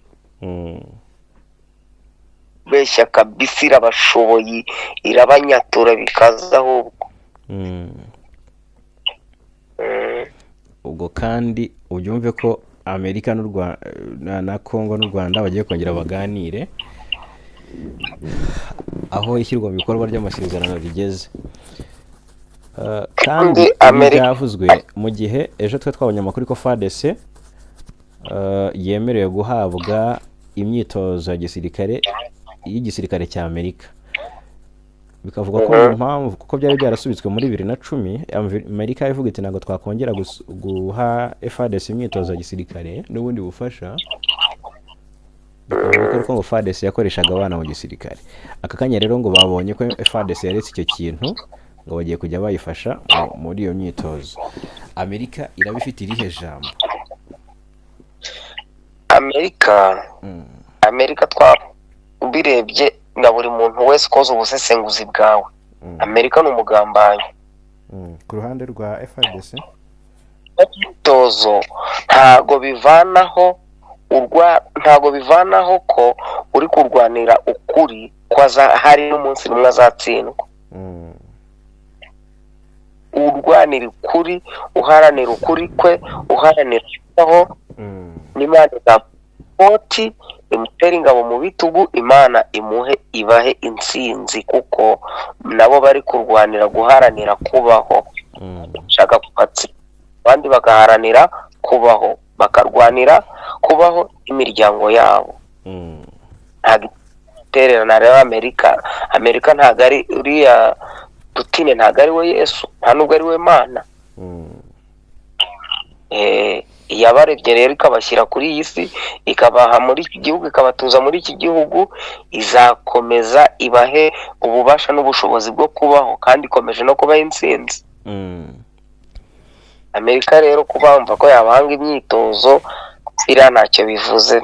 Beshya kabisa, irabashoboye, irabanyatura bikaza ahubwo. Ubwo kandi ubyumve ko Amerika n'u na Congo n'u Rwanda bagiye kongera baganire aho ishyirwa mu bikorwa ry'amasezerano rigeze. Kandi Kandi ibi byavuzwe mu gihe ejo twe twabonye amakuru ko FARDC yemerewe guhabwa imyitozo ya gisirikare y'igisirikare cya Amerika, bikavuga ko mu mpamvu kuko byari byarasubitswe muri 2010, Amerika ivuga iti: "Ntabwo twakongera guha FARDC imyitozo ya gisirikare n'ubundi bufasha." Bikavuga ko ngo FARDC yakoreshaga abana mu gisirikare. Aka kanya rero ngo babonye ko FARDC yaretse icyo kintu, ngo bagiye kujya bayifasha muri iyo myitozo. Amerika iraba ifite irihe jambo? Amerika, Amerika twa ubirebye na buri muntu wese ukoze ubusesenguzi bwawe, Amerika ni umugambanyi. Ku ruhande rwa FARDC. Imyitozo ntago bivanaho ntago bivanaho ko uri kurwanira ukuri ko hari n'umunsi umwe azatsindwa. Urwanira ukuri, uharanira ukuri kwe, uharanira kubaho, n'Imana izamoti imutere ingabo mu bitugu, Imana imuhe ibahe intsinzi, kuko nabo bari kurwanira guharanira kubaho, bashaka kubatsinda, abandi bagaharanira kubaho, bakarwanira kubaho imiryango yabo. Ntabwo itererana rero Amerika. Amerika ntabwo ari uriya Putine, ntabwo ari we Yesu, nta nubwo ari we Mana. Iyabarebye rero ikabashyira kuri iyi si, ikabaha muri iki gihugu, ikabatuza muri iki gihugu, izakomeza ibahe ububasha n'ubushobozi bwo kubaho, kandi ikomeje no kubaha intsinzi. Amerika rero kuba bumva ko yabahanga imyitozo, biriya ntacyo bivuze,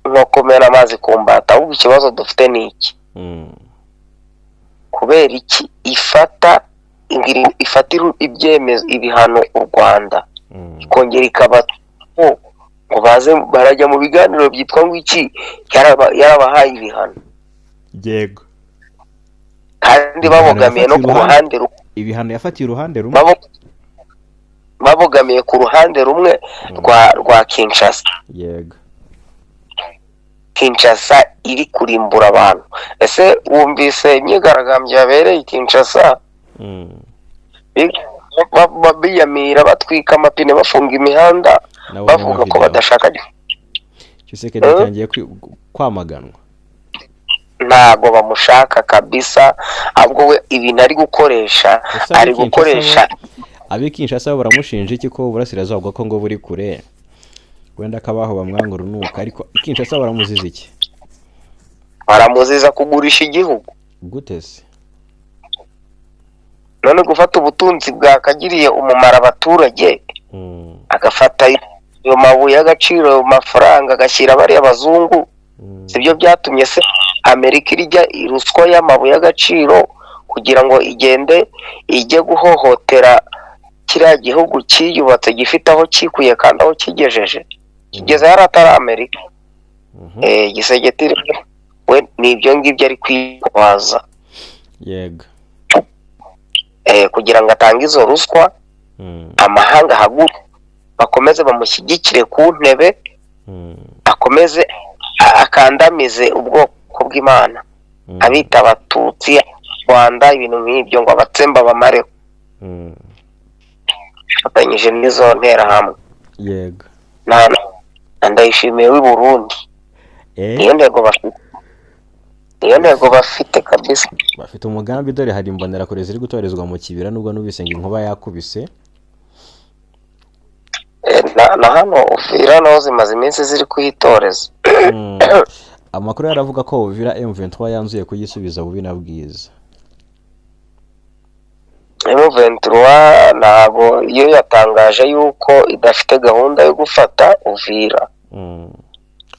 nko kumena amazi ku mbata. Ahubwo ikibazo dufite ni iki: kubera iki ifata ifatira ibyemezo, ibihano u Rwanda, ikongera ikaba ngo baze barajya mu biganiro byitwa ngo iki, yarabahaye ibihano? Kandi Ibihano babogamiye no yafatiye ku uruhande ruhande ibihano yafatiye uruhande rumwe. Babogamiye ku ruhande rumwe rwa Kinshasa. Kinshasa iri kurimbura abantu. Ese wumvise imyigaragambyo yabereye i Kinshasa? Biyamira, batwika amapine, bafunga imihanda, Nabonye bavuga ko amavideo. badashaka. Tshisekedi yatangiye kwamaganwa. Ntago bamushaka kabisa. Ahubwo we ibintu ari gukoresha, Ese ari ab'i Kinshasa gukoresha ab'i Kinshasa bo baramushinja iki, ko uburasirazuba bwa Kongo buri kure, wenda akabaho bamwanga urunuka, ariko i Kinshasa baramuziza iki? Baramuziza kugurisha igihugu. Gute se? None gufata ubutunzi bwakagiriye umumaro abaturage, agafata ayo mabuye y'agaciro, ayo mafaranga agashyira bariya bazungu, sibyo byatumye se Amerika irya ruswa y'amabuye y'agaciro kugira ngo igende ijye guhohotera kiriya gihugu cyiyubatse, gifite aho cyikuye kandi aho kigejeje, kigeze hari atari Amerika. Gisegeti we ni ibyo ngibyo ari kwitwaza. Yego. Kugira ngo atange izo ruswa, amahanga ahaguruke bakomeze bamushyigikire ku ntebe, akomeze akandamize ubwoko bw'Imana, abita abatutsi Rwanda, ibintu nk'ibyo, ngo abatsemba bamareho, afatanyije n'izo nterahamwe. Yego. Na Ndayishimiye w'i Burundi. Niyo ntego bafite, niyo ntego bafite kabisa. Bafite umugambi. Dore hari imbonerakure ziri gutorezwa mu kibira, nubwo numvise ngo inkuba yakubise. Na hano Uvira naho zimaze iminsi ziri kuhitoreza. Amakuru yaravuga ko Uvira M23 yanzuye kuyisubiza bubi na bwiza. M23 ntabwo iyo yatangaje yuko idafite gahunda yo gufata Uvira.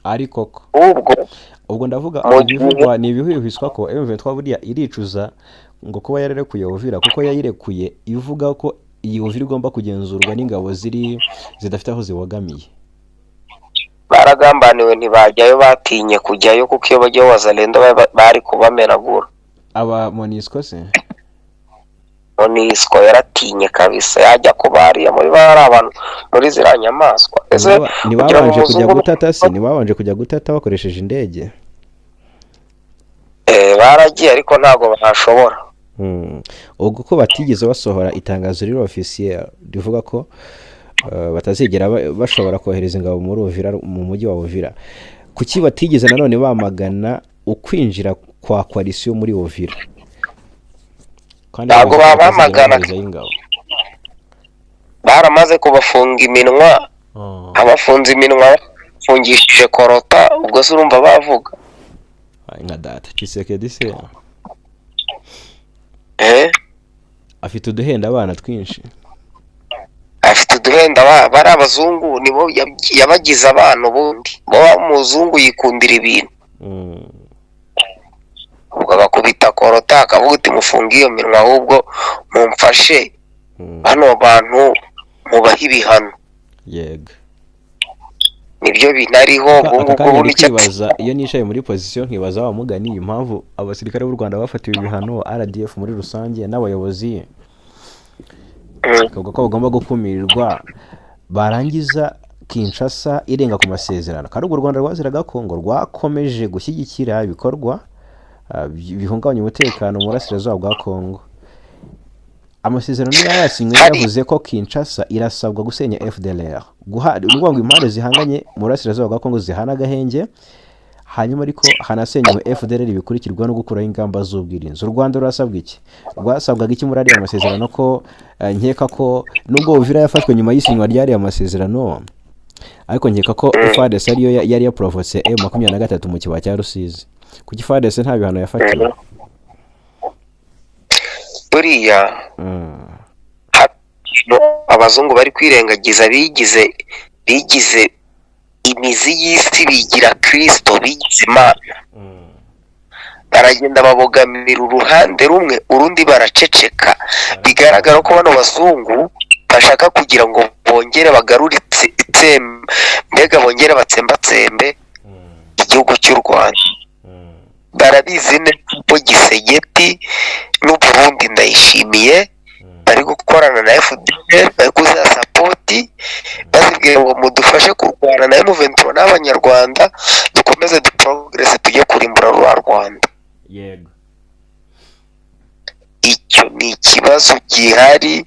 Ariko ko ubwo ubwo ndavuga mu gihe ibivugwa ni ibihwihwiswa ko M23 buriya iricuza ngo kuba yararekuye Uvira, kuko yayirekuye ivuga ko iyi Uvira igomba kugenzurwa n'ingabo ziri zidafite aho zibogamiye. Baragambaniwe, ntibajyayo, batinye kujyayo, kuko iyo bajyayo Wazalendo bari kubamenagura. Aba MONUSCO se? MONUSCO yaratinye kabisa, yajya kuba hariya muri bari abantu muri ziriya nyamaswa. Ese kugira ngo Ntibabanje kujya umuzungu gutata se? Ntibabanje kujya gutata bakoresheje indege? Baragiye ariko ntabwo bahashobora. Ubwo ko batigeze basohora itangazo riri officiel rivuga ko batazigera bashobora kohereza ingabo muri Uvira, mu mujyi wa Uvira, kuki batigeze nanone bamagana ukwinjira kwa coalition muri Uvira kandi Ntabwo bavuze ko batazigera babamagana. boherezayo ingabo? Baramaze kubafunga iminwa. Abafunze iminwa bafungishije korota, ubwo se urumva bavuga? Ay, nka data Tshisekedi se afite uduhenda abana twinshi. Afite uduhenda bari abazungu nibo yabagize abana. Ubundi bo umuzungu yikundira ibintu, ubwo agakubita korota akavuga uti: "Mufunge iyo minwa, ahubwo mumfashe bano bantu mubahe ibihano." Nibyo binariho Aka ubu aka ngubu kanya ndi nicyo kwibaza, iyo nicaye muri position nkibaza wa mugani impamvu abasirikare b'u Rwanda bafatiwe ibihano, RDF muri rusange n'abayobozi, bakavuga ko bagomba gukumirwa, barangiza Kinshasa irenga ku masezerano, kandi urwo Rwanda rwaziraga ko ngo rwakomeje gushyigikira ibikorwa bihungabanya umutekano mu burasirazuba bwa Kongo. Amasezerano yari yasinywe yavuze ko Kinshasa irasabwa gusenya FDLR, guha ni ukuvuga ngo impande zihanganye mu burasirazuba bwa Kongo zihana agahenge, hanyuma ariko hanasenywe FDLR, bikurikirwa no gukuraho ingamba z'ubwirinzi. U Rwanda rurasabwa iki? Rwasabwaga iki muri ariya masezerano? Ko nkeka ko nubwo Uvira yafashwe nyuma y'isinywa ry'ariya masezerano, ariko nkeka ko FARDC ariyo yari yaporovotse M23 mu kibaya cya Rusizi. Kuki FARDC nta bihano yafatiwe? Buriya abazungu bari kwirengagiza, bigize imizi y'isi, bigira Kirisito, bigize Imana, baragenda babogamira uruhande rumwe, urundi baraceceka. Bigaragara ko bano bazungu bashaka kugira ngo bongere bagarure itsembe, mbega bongere batsembatsembe igihugu cy'u Rwanda. Barabizi neza ko Gisegeti n'Uburundi Ndayishimiye bari gukorana na FDL, bari kuziha support, bazibwira ngo mudufashe kurwana na M23 n'Abanyarwanda, dukomeze duprogresse tujye kurimbura rwa Rwanda. Icyo ni ikibazo gihari,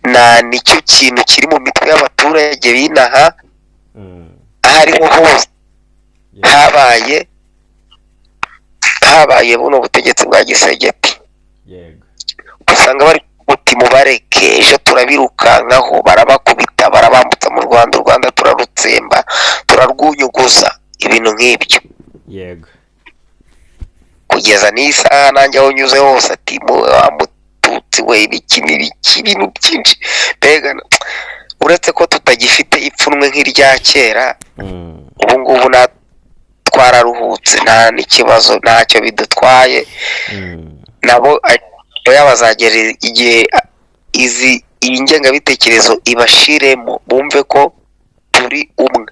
na nicyo kintu kiri mu mitwe y'abaturage b'inaha, aho ariho hose habaye buno butegetsi bwa Gisegeti. Usanga bari buti mubareke, ejo turabirukankaho, barabakubita, barabambutsa mu Rwanda, u Rwanda turarutsemba, turarwunyuguza, ibintu nk'ibyo. Kugeza n'isaha nanjye aho nyuze hose ati wa mututsi. We, ibiki n'ibiki, ibintu byinshi mbega. Uretse ko tutagifite ipfunwe nk'irya kera, ubu ngubu twararuhutse, nta n'ikibazo, ntacyo bidutwaye. Nabo oya, bazagera igihe iyi ngengabitekerezo ibashiremo, bumve ko turi umwe.